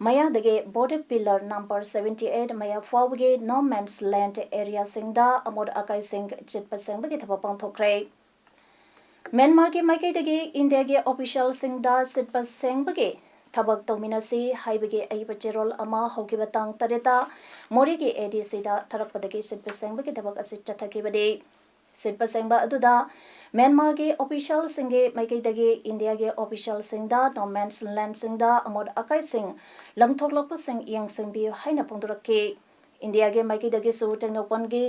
ꯃꯌꯥꯗꯒꯤ border pillar number seventy eight ꯃꯌꯥ ꯐꯥꯎꯕꯒꯤ no man's land areaꯁꯤꯡꯗ ꯑꯃꯣꯠ ꯑꯀꯥꯏꯁꯤꯡ ꯁꯤꯠꯄ ꯁꯦꯡꯕꯒꯤ ꯊꯕꯛ ꯄꯥꯡꯊꯣꯛꯈ꯭ꯔꯦ꯫ ꯃ꯭ꯌꯥꯟꯃꯥꯔꯒꯤ ꯃꯥꯏꯀꯩꯗꯒꯤ ꯏꯟꯗꯤꯌꯥꯒꯤ ꯑꯣꯐꯤꯁꯤꯌꯦꯜꯁꯤꯡꯗ ꯁꯤꯠꯄ ꯁꯦꯡꯕꯒꯤ ꯊꯕꯛ ꯇꯧꯃꯤꯟꯅꯁꯤ ꯍꯥꯏꯕꯒꯤ ꯑꯏꯕ ꯆꯦꯔꯣꯜ ꯑꯃ ꯍꯧꯈꯤꯕ ꯇꯥꯡ ꯇꯔꯦꯠꯇ ꯃꯣꯔꯦꯒꯤ ADCꯗ ꯊꯥꯔꯛꯄꯗꯒꯤ ꯁꯤꯠꯄ ꯁꯦꯡꯕꯒꯤ ꯊꯕꯛ ꯑꯁꯤ ꯆꯠꯊꯈꯤꯕꯅꯤ꯫ ꯁꯤꯠꯄ ꯁꯦꯡꯕ ꯑꯗꯨꯗ ꯃ꯭ꯌꯥꯟꯃꯥꯔꯒꯤ ꯑꯣꯐꯤꯁꯤꯌꯦꯜꯁꯤꯡꯒꯤ ꯃꯥꯏꯀꯩꯗꯒꯤ ꯏꯟꯗꯤꯌꯥꯒꯤ ꯑꯣꯐꯤꯁꯤꯌꯦꯜꯁꯤꯡꯗ no man's landꯁꯤꯡꯗ ꯑꯃꯣꯠ ꯑꯀꯥꯏꯁꯤꯡ ꯂꯪꯊꯣꯛꯂꯛꯄꯁꯤꯡ ꯌꯦꯡꯁꯤꯟꯕꯤꯌꯨ ꯍꯥꯏꯅ ꯐꯣꯡꯗꯣꯔꯛꯈꯤ꯫ ꯏꯟꯗꯤꯌꯥꯒꯤ ꯃꯥꯏꯀꯩꯗꯒꯤꯁꯨ ꯇꯦꯡꯅꯧꯄꯜꯒꯤ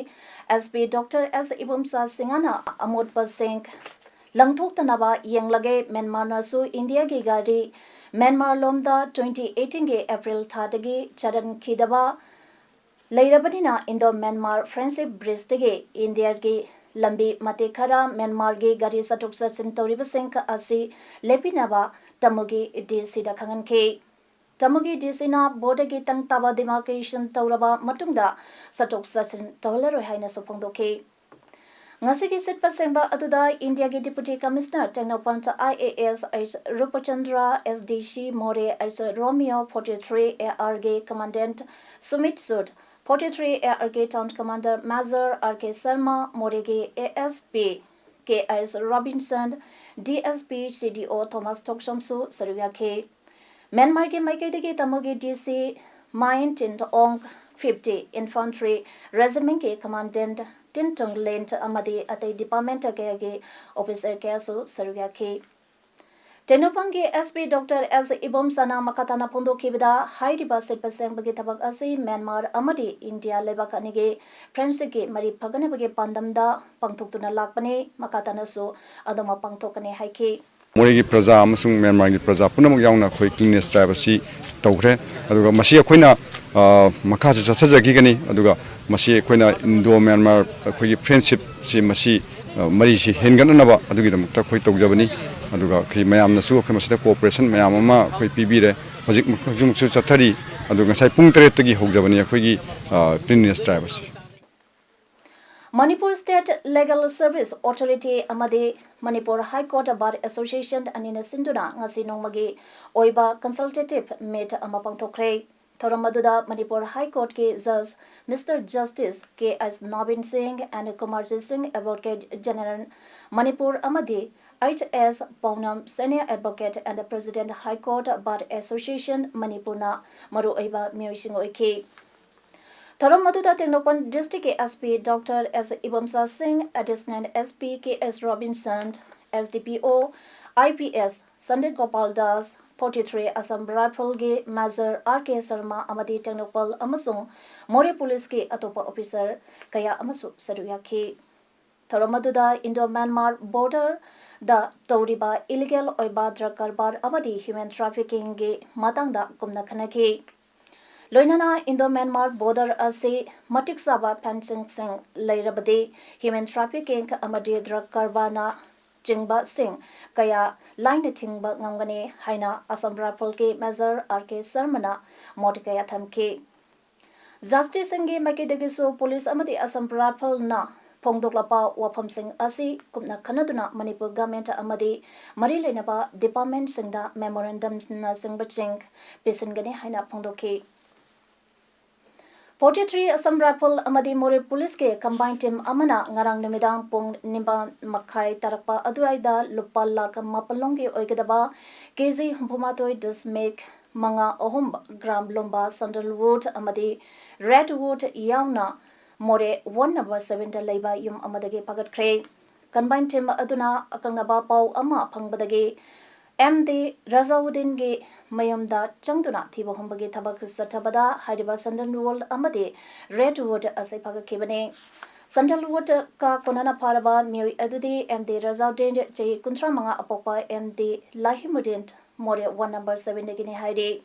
SP Doctor S ꯏꯕꯣꯝꯆꯥ ꯁꯤꯡꯍꯅ ꯑꯃꯣꯠꯄꯁꯤꯡ ꯂꯪꯊꯣꯛꯇꯅꯕ ꯌꯦꯡꯂꯒꯦ꯫ ꯃ꯭ꯌꯥꯟꯃꯥꯔꯅꯁꯨ ꯏꯟꯗꯤꯌꯥꯒꯤ ꯒꯥꯔꯤ ꯃ꯭ꯌꯥꯟꯃꯥꯔ ꯂꯣꯝꯗ twenty eighteenꯒꯤ April ꯊꯥꯗꯒꯤ ꯆꯠꯍꯟꯈꯤꯗꯕ ꯂꯩꯔꯕꯅꯤꯅ ꯏꯟꯗꯣ ꯃ꯭ꯌꯥꯟꯃꯥꯔ friendship bridgeꯗꯒꯤ ꯏꯟꯗꯤꯌꯥꯒꯤ ꯂꯝꯕꯤ ꯃꯇꯦꯛ ꯈꯔ ꯃ꯭ꯌꯥꯟꯃꯥꯔꯒꯤ ꯒꯥꯔꯤ ꯆꯠꯊꯣꯛ ꯆꯠꯁꯤꯟ ꯇꯧꯔꯤꯕꯁꯤꯡ ꯑꯁꯤ ꯂꯦꯞꯄꯤꯅꯕ ꯇꯃꯨꯒꯤ DCꯗ ꯈꯪꯍꯟꯈꯤ꯫ ꯇꯃꯨꯒꯤ DCꯅ borderꯒꯤ ꯇꯪ ꯇꯥꯕ demarcation ꯇꯧꯔꯕ ꯃꯇꯨꯡꯗ ꯆꯠꯊꯣꯛ ꯆꯠꯁꯤꯟ ꯇꯧꯍꯜꯂꯔꯣꯏ ꯍꯥꯏꯅꯁꯨ ꯐꯣꯡꯗꯣꯛꯈꯤ꯫ ꯉꯁꯤꯒꯤ ꯁꯤꯠꯄ ꯁꯦꯡꯕ ꯑꯗꯨꯗ ꯏꯟꯗꯤꯌꯥꯒꯤ Deputy Commissioner Tengnoupal IAS H ꯔꯨꯄꯆꯟꯗ꯭ꯔ, SDC ꯃꯣꯔꯦ H Romeo, forty three ARꯒꯤ Commandant Sumit ꯁꯨꯗ, forty three ARꯒꯤ Town Commander Major R K Sharma, ꯃꯣꯔꯦꯒꯤ ASP K S Robinson, DSP CDO Thomas ꯊꯣꯛꯆꯣꯝꯁꯨ ꯁꯔꯨꯛ ꯌꯥꯈꯤ꯫ ꯃ꯭ꯌꯥꯟꯃꯥꯔꯒꯤ ꯃꯥꯏꯀꯩꯗꯒꯤ ꯇꯃꯨꯒꯤ DC Main Tin Aung fifty Infantry Regimentꯀꯤ Commandant Tin Tung Lint ꯑꯃꯗꯤ ꯑꯇꯩ department ꯀꯌꯥꯒꯤ officer ꯀꯌꯥꯁꯨ ꯁꯔꯨꯛ ꯌꯥꯈꯤ꯫ ꯇꯦꯡꯅꯧꯄꯜꯒꯤ SP Doctor S ꯏꯕꯣꯝꯆꯥꯅ ꯃꯈꯥ ꯇꯥꯅ ꯐꯣꯡꯗꯣꯛꯈꯤꯕꯗ, ꯍꯥꯏꯔꯤꯕ ꯁꯤꯠꯄ ꯁꯦꯡꯕꯒꯤ ꯊꯕꯛ ꯑꯁꯤ ꯃ꯭ꯌꯥꯟꯃꯥꯔ ꯑꯃꯗꯤ ꯏꯟꯗꯤꯌꯥ ꯂꯩꯕꯥꯛ ꯑꯅꯤꯒꯤ friendshipꯀꯤ ꯃꯔꯤ ꯐꯒꯠꯅꯕꯒꯤ ꯄꯥꯟꯗꯝꯗ ꯄꯥꯡꯊꯣꯛꯇꯨꯅ ꯂꯥꯛꯄꯅꯤ, ꯃꯈꯥ ꯇꯥꯅꯁꯨ ꯑꯗꯨꯃꯛ ꯄꯥꯡꯊꯣꯛꯀꯅꯤ ꯍꯥꯏꯈꯤ꯫ ꯃꯣꯔꯦꯒꯤ ꯄ꯭ꯔꯖꯥ ꯑꯃꯁꯨꯡ ꯃ꯭ꯌꯥꯟꯃꯥꯔꯒꯤ ꯄ꯭ꯔꯖꯥ ꯄꯨꯝꯅꯃꯛ ꯌꯥꯎꯅ ꯑꯩꯈꯣꯏ cleanliness drive ꯑꯁꯤ ꯇꯧꯈ꯭ꯔꯦ꯫ ꯑꯗꯨꯒ ꯃꯁꯤ ꯑꯩꯈꯣꯏꯅ, ꯑ, ꯃꯈꯥꯁꯨ ꯆꯠꯊꯖꯈꯤꯒꯅꯤ꯫ ꯑꯗꯨꯒ ꯃꯁꯤ ꯑꯩꯈꯣꯏꯅ ꯏꯟꯗꯣ ꯃ꯭ꯌꯥꯟꯃꯥꯔ ꯑꯩꯈꯣꯏꯒꯤ friendshipꯁꯤ ꯃꯁꯤ, ꯑ, ꯃꯔꯤꯁꯤ ꯍꯦꯟꯒꯠꯅꯅꯕ ꯑꯗꯨꯒꯤꯗꯃꯛꯇ ꯑꯩꯈꯣꯏ ꯇꯧꯖꯕꯅꯤ꯫ ꯑꯗꯨꯒ ꯑꯩꯈꯣꯏ ꯃꯌꯥꯝꯅꯁꯨ ꯑꯩꯈꯣꯏ ꯃꯁꯤꯗ cooperation ꯃꯌꯥꯝ ꯑꯃ ꯑꯩꯈꯣꯏ ꯄꯤꯕꯤꯔꯦ꯫ ꯍꯧꯖꯤꯛ, ꯍꯧꯖꯤꯛꯃꯛꯁꯨ ꯆꯠꯊꯔꯤ꯫ ꯑꯗꯣ ꯉꯁꯥꯏ ꯄꯨꯡ ꯇꯔꯦꯠꯇꯒꯤ ꯍꯧꯖꯕꯅꯤ ꯑꯩꯈꯣꯏꯒꯤ, ꯑ, Cleanliness Drive ꯑꯁꯤ꯫ Manipur State Legal Service Authority ꯑꯃꯗꯤ Manipur High Court Bar Association ꯑꯅꯤꯅ ꯁꯤꯟꯗꯨꯅ ꯉꯁꯤ ꯅꯣꯡꯃꯒꯤ ꯑꯣꯏꯕ consultative meet ꯑꯃ ꯄꯥꯡꯊꯣꯛꯈ꯭ꯔꯦ꯫ ꯊꯧꯔꯝ ꯑꯗꯨꯗ Manipur High Courtꯀꯤ Judge Mister Justice K S Navin Singh and Kumarjit Singh, Advocate General Manipur ꯑꯃꯗꯤ H S ꯄꯥꯎꯅꯝ, Senior Advocate and President High Court Bar Association ꯃꯅꯤꯄꯨꯔꯅ ꯃꯔꯨꯑꯣꯏꯕ ꯃꯤꯑꯣꯏꯁꯤꯡ ꯑꯣꯏꯈꯤ꯫ ꯊꯧꯔꯝ ꯑꯗꯨꯗ Tengnoupal Districtꯀꯤ S P Doctor S Ibomsa Singh, Additional S P K S Robinson, S D P O, I P S Sandeep Gopal Das, forty three Assam Rifleꯒꯤ Major R K Sharma ꯑꯃꯗꯤ ꯇꯦꯡꯅꯧꯄꯜ ꯑꯃꯁꯨꯡ ꯃꯣꯔꯦ Policeꯀꯤ ꯑꯇꯣꯞꯄ officer ꯀꯌꯥ ꯑꯃꯁꯨ ꯁꯔꯨꯛ ꯌꯥꯈꯤ꯫ ꯊꯧꯔꯝ ꯑꯗꯨꯗ Indo-Myanmar borderꯗ ꯇꯧꯔꯤꯕ illegal ꯑꯣꯏꯕ drug ꯀꯔꯕꯥꯔ ꯑꯃꯗꯤ human traffickingꯒꯤ ꯃꯇꯥꯡꯗ ꯀꯨꯞꯅ ꯈꯟꯅꯈꯤ꯫ ꯂꯣꯏꯅꯅ Indo-Myanmar border ꯑꯁꯤ ꯃꯇꯤꯛ ꯆꯥꯕ fencingꯁꯤꯡ ꯂꯩꯔꯕꯗꯤ human trafficking ꯑꯃꯗꯤ drug ꯀꯔꯕꯥꯔꯅ ꯆꯤꯡꯕꯁꯤꯡ ꯀꯌꯥ ꯂꯥꯏꯅ ꯊꯤꯡꯕ ꯉꯝꯒꯅꯤ ꯍꯥꯏꯅ Assam Rifleꯒꯤ Major R K Sharmaꯅ ꯃꯣꯠ ꯀꯌꯥ ꯊꯝꯈꯤ꯫ Justiceꯁꯤꯡꯒꯤ ꯃꯥꯏꯀꯩꯗꯒꯤꯁꯨ police ꯑꯃꯗꯤ Assam Rifleꯅ ꯐꯣꯡꯗꯣꯛꯂꯛꯄ ꯋꯥꯐꯝꯁꯤꯡ ꯑꯁꯤ ꯀꯨꯞꯅ ꯈꯟꯅꯗꯨꯅ ꯃꯅꯤꯄꯨꯔ government ꯑꯃꯗꯤ ꯃꯔꯤ ꯂꯩꯅꯕ departmentꯁꯤꯡꯗ memorandumꯅꯆꯤꯡꯕꯁꯤꯡ ꯄꯤꯁꯤꯟꯒꯅꯤ ꯍꯥꯏꯅ ꯐꯣꯡꯗꯣꯛꯈꯤ꯫ Forty three Assam Rifle ꯑꯃꯗꯤ ꯃꯣꯔꯦ Policeꯀꯤ combined team ꯑꯃꯅ ꯉꯔꯥꯡ ꯅꯨꯃꯤꯗꯥꯡ ꯄꯨꯡ ꯅꯤꯄꯥꯟ ꯃꯈꯥꯏ ꯇꯥꯔꯛꯄ ꯑꯗꯨꯋꯥꯏꯗ ꯂꯨꯄꯥ ꯂꯥꯈ ꯃꯥꯄꯜ ꯂꯣꯝꯒꯤ ꯑꯣꯏꯒꯗꯕ K G ꯍꯨꯝꯐꯨꯃꯥꯊꯣꯏ ꯗꯁꯃꯤꯛ ꯃꯉꯥ ꯑꯍꯨꯝ gram ꯂꯨꯝꯕ sandalwood ꯑꯃꯗꯤ redwood ꯌꯥꯎꯅ ꯃꯣꯔꯦ one number sevenꯗ ꯂꯩꯕ ꯌꯨꯝ ꯑꯃꯗꯒꯤ ꯐꯥꯒꯠꯈ꯭ꯔꯦ꯫ Combined team ꯑꯗꯨꯅ ꯑꯀꯛꯅꯕ ꯄꯥꯎ ꯑꯃ ꯐꯪꯕꯗꯒꯤ M D ꯔꯖꯥꯎꯗꯤꯟꯒꯤ ꯃꯌꯨꯝꯗ ꯆꯪꯗꯨꯅ ꯊꯤꯕ ꯍꯨꯝꯕꯒꯤ ꯊꯕꯛ ꯆꯠꯊꯕꯗ ꯍꯥꯏꯔꯤꯕ sandalwood ꯑꯃꯗꯤ redwood ꯑꯁꯤ ꯐꯥꯒꯠꯈꯤꯕꯅꯤ꯫ Sandalwoodꯀ ꯀꯣꯟꯅꯅ ꯐꯥꯔꯕ ꯃꯤꯑꯣꯏ ꯑꯗꯨꯗꯤ M D ꯔꯖꯥꯎꯗꯤꯟ, ꯆꯍꯤ ꯀꯨꯟꯊ꯭ꯔꯥ ꯃꯉꯥ, ꯑꯄꯣꯛꯄ M D ꯂꯥꯍꯤꯃꯨꯗꯤꯟ, ꯃꯣꯔꯦ one number sevenꯗꯒꯤꯅꯤ ꯍꯥꯏꯔꯤ꯫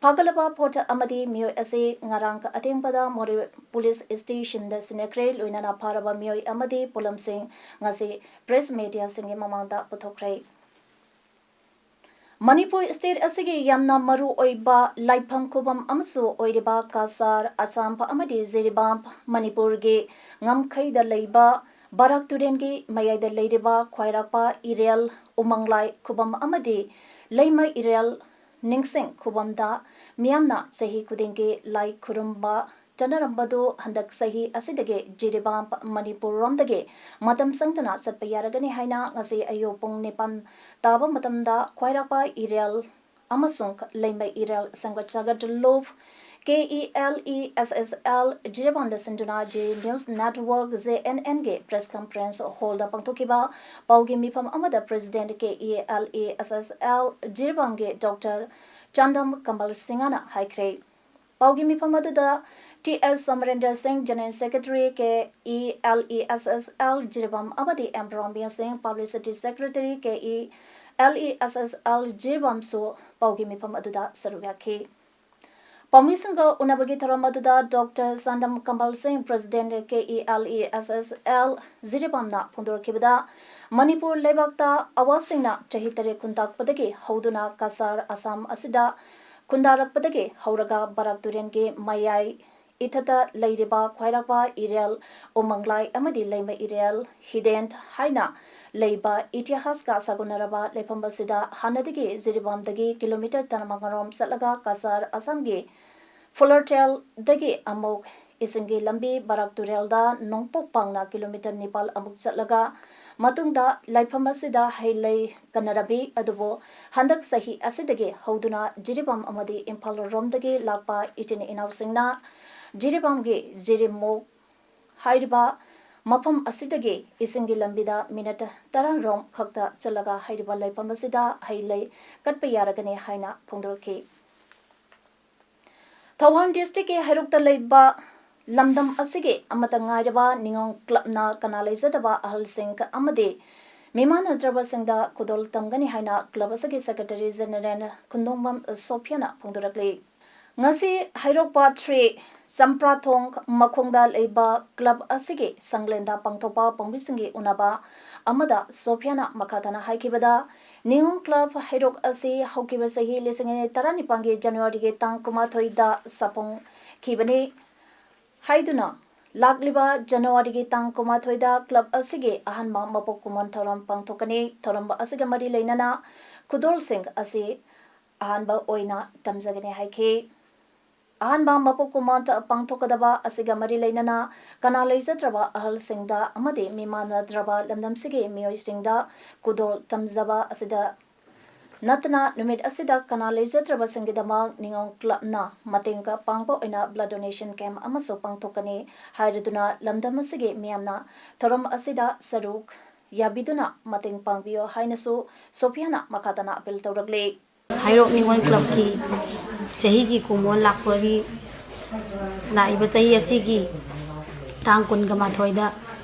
ꯐꯥꯒꯠꯂꯕ ꯄꯣꯠ ꯑꯃꯗꯤ ꯃꯤꯑꯣꯏ ꯑꯁꯤ ꯉꯔꯥꯡ ꯑꯊꯦꯡꯕꯗ ꯃꯣꯔꯦ Police Stationꯗ ꯁꯤꯟꯅꯈ꯭ꯔꯦ꯫ ꯂꯣꯏꯅꯅ ꯐꯥꯔꯕ ꯃꯤꯑꯣꯏ ꯑꯃꯗꯤ ꯄꯣꯠꯂꯝꯁꯤꯡ ꯉꯁꯤ press mediaꯁꯤꯡꯒꯤ ꯃꯃꯥꯡꯗ ꯄꯨꯊꯣꯛꯈ꯭ꯔꯦ꯫ ꯃꯅꯤꯄꯨꯔ ꯁ꯭ꯇꯦꯠ ꯑꯁꯤꯒꯤ ꯌꯥꯝꯅ ꯃꯔꯨ ꯑꯣꯏꯕ ꯂꯥꯏꯐꯝ ꯈꯨꯕꯝ ꯑꯃꯁꯨ ꯑꯣꯏꯔꯤꯕ ꯀꯁꯥꯔ, ꯑꯁꯥꯝ ꯑꯃꯗꯤ ꯖꯤꯔꯤꯕꯥꯝ, ꯃꯅꯤꯄꯨꯔꯒꯤ ꯉꯝꯈꯩꯗ ꯂꯩꯕ ꯕꯔꯥꯛ ꯇꯨꯔꯦꯜꯒꯤ ꯃꯌꯥꯏꯗ ꯂꯩꯔꯤꯕ ꯈ꯭ꯋꯥꯏꯔꯥꯛꯄ ꯏꯔꯦꯜ, ꯎꯃꯪꯂꯥꯏ ꯈꯨꯕꯝ ꯑꯃꯗꯤ ꯂꯩꯃ ꯏꯔꯦꯜ ꯅꯤꯡꯁꯤꯡ ꯈꯨꯕꯝꯗ ꯃꯤꯌꯥꯝꯅ ꯆꯍꯤ ꯈꯨꯗꯤꯡꯒꯤ ꯂꯥꯏ ꯈꯨꯔꯨꯝꯕ ꯆꯠꯅꯔꯝꯕꯗꯨ ꯍꯟꯗꯛ ꯆꯍꯤ ꯑꯁꯤꯗꯒꯤ ꯖꯤꯔꯤꯕꯥꯝ, ꯃꯅꯤꯄꯨꯔ ꯔꯣꯝꯗꯒꯤ ꯃꯇꯝ ꯆꯪꯗꯅ ꯆꯠꯄ ꯌꯥꯔꯒꯅꯤ ꯍꯥꯏꯅ ꯉꯁꯤ ꯑꯌꯨꯛ ꯄꯨꯡ ꯅꯤꯄꯥꯟ ꯇꯥꯕ ꯃꯇꯝꯗ ꯈ꯭ꯋꯥꯏꯔꯥꯛꯄ ꯏꯔꯦꯜ ꯑꯃꯁꯨꯡ ꯂꯩꯃ ꯏꯔꯦꯜ ꯁꯦꯝꯒꯠ ꯁꯥꯒꯠ ꯂꯨꯞ K E L E S S L ꯖꯤꯔꯤꯕꯥꯝꯗ ꯁꯤꯟꯗꯨꯅ G news network, J N ꯑꯦꯟꯒꯤ ꯄ꯭ꯔꯦꯁ ꯀꯟꯐꯔꯦꯟꯁ ꯍꯣꯜꯗ ꯄꯥꯡꯊꯣꯛꯈꯤꯕ ꯄꯥꯎꯒꯤ ꯃꯤꯐꯝ ꯑꯃꯗ president K E L E S S L ꯖꯤꯔꯤꯕꯥꯝꯒꯤ ꯗꯣꯛꯇꯔ ꯆꯥꯟꯗꯝ ꯀꯃꯜ ꯁꯤꯡꯍꯅ ꯍꯥꯏꯈ꯭ꯔꯦ꯫ ꯄꯥꯎꯒꯤ ꯃꯤꯐꯝ ꯑꯗꯨꯗ T S Somarendra Singh, general secretary, K E L E S S L ꯖꯤꯔꯤꯕꯥꯝ, ꯑꯃꯗꯤ M Romeo Singh, publicity secretary, K E L E S S L ꯖꯤꯔꯤꯕꯥꯝꯁꯨ ꯄꯥꯎꯒꯤ ꯃꯤꯐꯝ ꯑꯗꯨꯗ ꯁꯔꯨꯛ ꯌꯥꯈꯤ꯫ ꯄꯥꯎꯃꯤꯁꯤꯡꯒ ꯎꯅꯕꯒꯤ ꯊꯧꯔꯝ ꯑꯗꯨꯗ ꯗꯣꯛꯇꯔ ꯆꯥꯟꯗꯝ ꯀꯃꯜ ꯁꯤꯡ, president K E L E S S L ꯖꯤꯔꯤꯕꯥꯝꯅ ꯐꯣꯡꯗꯣꯔꯛꯈꯤꯕꯗ, Manipur ꯂꯩꯕꯥꯛꯇ ꯑꯋꯥꯁꯤꯡꯅ ꯆꯍꯤ ꯇꯔꯦꯠ ꯈꯨꯟꯇꯥꯛꯄꯗꯒꯤ ꯍꯧꯗꯨꯅ ꯀꯁꯥꯔ, ꯑꯁꯥꯝ ꯑꯁꯤꯗ ꯈꯨꯟꯗꯥꯔꯛꯄꯗꯒꯤ ꯍꯧꯔꯒ ꯕꯔꯥꯛ ꯇꯨꯔꯦꯜꯒꯤ ꯃꯌꯥꯏ ꯏꯊꯠꯇ ꯂꯩꯔꯤꯕ ꯈ꯭ꯋꯥꯏꯔꯥꯛꯄ ꯏꯔꯦꯜ, ꯎꯃꯪꯂꯥꯏ ꯑꯃꯗꯤ ꯂꯩꯃ ꯏꯔꯦꯜ, ꯍꯤꯗꯦꯟ ꯍꯥꯏꯅ ꯂꯩꯕ ꯏꯇꯤꯍꯥꯁꯀ ꯁꯥꯒꯣꯟꯅꯔꯕ ꯂꯩꯐꯝ ꯑꯁꯤꯗ ꯍꯥꯟꯅꯗꯒꯤ ꯖꯤꯔꯤꯕꯥꯝꯗꯒꯤ ꯀꯤꯂꯣꯃꯤꯇꯔ ꯇꯔꯥꯃꯉꯥꯔꯣꯝ ꯆꯠꯂꯒ ꯀꯁꯥꯔ, ꯑꯁꯥꯝꯒꯤ ꯐꯨꯂꯔꯇꯦꯜꯗꯒꯤ ꯑꯃꯨꯛ ꯏꯁꯤꯡꯒꯤ ꯂꯝꯕꯤ ꯕꯔꯥꯛ ꯇꯨꯔꯦꯜꯗ ꯅꯣꯡꯄꯣꯛ ꯄꯥꯡꯅ ꯀꯤꯂꯣꯃꯤꯇꯔ ꯅꯤꯄꯥꯜ ꯑꯃꯨꯛ ꯆꯠꯂꯒ ꯃꯇꯨꯡꯗ ꯂꯥꯏꯐꯝ ꯑꯁꯤꯗ ꯍꯩ ꯂꯩ ꯀꯟꯅꯔꯝꯃꯤ꯫ ꯑꯗꯨꯕꯨ ꯍꯟꯗꯛ ꯆꯍꯤ ꯑꯁꯤꯗꯒꯤ ꯍꯧꯗꯨꯅ ꯖꯤꯔꯤꯕꯥꯝ ꯑꯃꯗꯤ ꯏꯝꯐꯥꯜ ꯔꯣꯝꯗꯒꯤ ꯂꯥꯛꯄ ꯏꯆꯤꯟ ꯏꯅꯥꯎꯁꯤꯡꯅ ꯖꯤꯔꯤꯕꯥꯝꯒꯤ ꯖꯤꯔꯤꯃꯨꯛ ꯍꯥꯏꯔꯤꯕ ꯃꯐꯝ ꯑꯁꯤꯗꯒꯤ ꯏꯁꯤꯡꯒꯤ ꯂꯝꯕꯤꯗ ꯃꯤꯅꯠ ꯇꯔꯥꯔꯣꯝ ꯈꯛꯇ ꯆꯠꯂꯒ ꯍꯥꯏꯔꯤꯕ ꯂꯥꯏꯐꯝ ꯑꯁꯤꯗ ꯍꯩ ꯂꯩ ꯀꯠꯄ ꯌꯥꯔꯒꯅꯤ ꯍꯥꯏꯅ ꯐꯣꯡꯗꯣꯔꯛꯈꯤ꯫ ꯊꯧꯕꯥꯜ ꯗꯤꯁꯇ꯭ꯔꯤꯛꯀꯤ ꯍꯩꯔꯣꯛꯇ ꯂꯩꯕ ꯂꯝꯗꯝ ꯑꯁꯤꯒꯤ ꯑꯃꯠꯇ ꯉꯥꯏꯔꯕ ꯅꯤꯉꯣꯜ ꯀ꯭ꯂꯕꯅ ꯀꯅꯥ ꯂꯩꯖꯗꯕ ꯑꯍꯜꯁꯤꯡ ꯑꯃꯗꯤ ꯃꯤꯃꯥꯟꯅꯗ꯭ꯔꯕꯁꯤꯡꯗ ꯈꯨꯗꯣꯜ ꯇꯝꯒꯅꯤ ꯍꯥꯏꯅ ꯀ꯭ꯂꯕ ꯑꯁꯤꯒꯤ ꯁꯦꯀ꯭ꯔꯦꯇꯔꯤ ꯖꯦꯅꯔꯦꯜ ꯈꯨꯟꯗꯣꯡꯕꯝ ꯁꯣꯐꯤꯌꯥꯅ ꯐꯣꯡꯗꯣꯔꯛꯂꯤ꯫ ꯉꯁꯤ ꯍꯩꯔꯣꯛ ꯄꯥꯠ ꯊ꯭ꯔꯤ ꯆꯝꯄ꯭ꯔꯥꯊꯣꯡ ꯃꯈꯣꯡꯗ ꯂꯩꯕ ꯀ꯭ꯂꯕ ꯑꯁꯤꯒꯤ ꯁꯪꯂꯦꯟꯗ ꯄꯥꯡꯊꯣꯛꯄ ꯄꯥꯎꯃꯤꯁꯤꯡꯒꯤ ꯎꯅꯕ ꯑꯃꯗ ꯁꯣꯐꯤꯌꯥꯅ ꯃꯈꯥ ꯇꯥꯅ ꯍꯥꯏꯈꯤꯕꯗ, ꯅꯤꯉꯣꯜ ꯀ꯭ꯂꯕ ꯍꯩꯔꯣꯛ ꯑꯁꯤ ꯍꯧꯈꯤꯕ ꯆꯍꯤ ꯂꯤꯁꯤꯡ ꯑꯅꯤ ꯇꯔꯥꯅꯤꯄꯥꯟꯒꯤ ꯖꯅꯋꯥꯔꯤꯒꯤ ꯇꯥꯡ ꯀꯨꯟꯃꯥꯊꯣꯏꯗ ꯁꯥꯐꯣꯡꯈꯤꯕꯅꯤ ꯍꯥꯏꯗꯨꯅ, ꯂꯥꯛꯂꯤꯕ ꯖꯅꯋꯥꯔꯤꯒꯤ ꯇꯥꯡ ꯀꯨꯟꯃꯥꯊꯣꯏꯗ ꯀ꯭ꯂꯕ ꯑꯁꯤꯒꯤ ꯑꯍꯥꯟꯕ ꯃꯄꯣꯛ ꯀꯨꯝꯑꯣꯟ ꯊꯧꯔꯝ ꯄꯥꯡꯊꯣꯛꯀꯅꯤ꯫ ꯊꯧꯔꯝ ꯑꯁꯤꯒ ꯃꯔꯤ ꯂꯩꯅꯅ ꯈꯨꯗꯣꯜꯁꯤꯡ ꯑꯁꯤ ꯑꯍꯥꯟꯕ ꯑꯣꯏꯅ ꯇꯝꯖꯒꯅꯤ ꯍꯥꯏꯈꯤ꯫ ꯑꯍꯥꯟꯕ ꯃꯄꯣꯛ ꯀꯨꯝꯑꯣꯟ ꯄꯥꯡꯊꯣꯛꯀꯗꯕ ꯑꯁꯤꯒ ꯃꯔꯤ ꯂꯩꯅꯅ ꯀꯅꯥ ꯂꯩꯖꯗ꯭ꯔꯕ ꯑꯍꯜꯁꯤꯡꯗ ꯑꯃꯗꯤ ꯃꯤꯃꯥꯟꯅꯗ꯭ꯔꯕ ꯂꯝꯗꯝꯁꯤꯒꯤ ꯃꯤꯑꯣꯏꯁꯤꯡꯗ ꯈꯨꯗꯣꯜ ꯇꯝꯖꯕ ꯑꯁꯤꯗ ꯅꯠꯇꯅ, ꯅꯨꯃꯤꯠ ꯑꯁꯤꯗ ꯀꯅꯥ ꯂꯩꯖꯗ꯭ꯔꯕꯁꯤꯡꯒꯤꯗꯃꯛ ꯅꯤꯉꯣꯜ ꯀ꯭ꯂꯕꯅ ꯃꯇꯦꯡ ꯄꯥꯡꯕ ꯑꯣꯏꯅ blood donation camp ꯑꯃꯁꯨ ꯄꯥꯡꯊꯣꯛꯀꯅꯤ ꯍꯥꯏꯔꯗꯨꯅ, ꯂꯝꯗꯝ ꯑꯁꯤꯒꯤ ꯃꯤꯌꯥꯝꯅ ꯊꯧꯔꯝ ꯑꯁꯤꯗ ꯁꯔꯨꯛ ꯌꯥꯕꯤꯗꯨꯅ ꯃꯇꯦꯡ ꯄꯥꯡꯕꯤꯌꯨ ꯍꯥꯏꯅꯁꯨ ꯁꯣꯐꯤꯌꯥꯅ ꯃꯈꯥ ꯇꯥꯅ appeal ꯇꯧꯔꯛꯂꯤ꯫ ꯍꯩꯔꯣꯛ ꯅꯤꯉꯣꯜ ꯀ꯭ꯂꯕꯀꯤ ꯆꯍꯤꯒꯤ ꯀꯨꯝꯑꯣꯟ ꯂꯥꯛꯄꯒꯤ, ꯂꯥꯛꯏꯕ ꯆꯍꯤ ꯑꯁꯤꯒꯤ ꯇꯥꯡ ꯀꯨꯟꯒ ꯃꯥꯊꯣꯏꯗ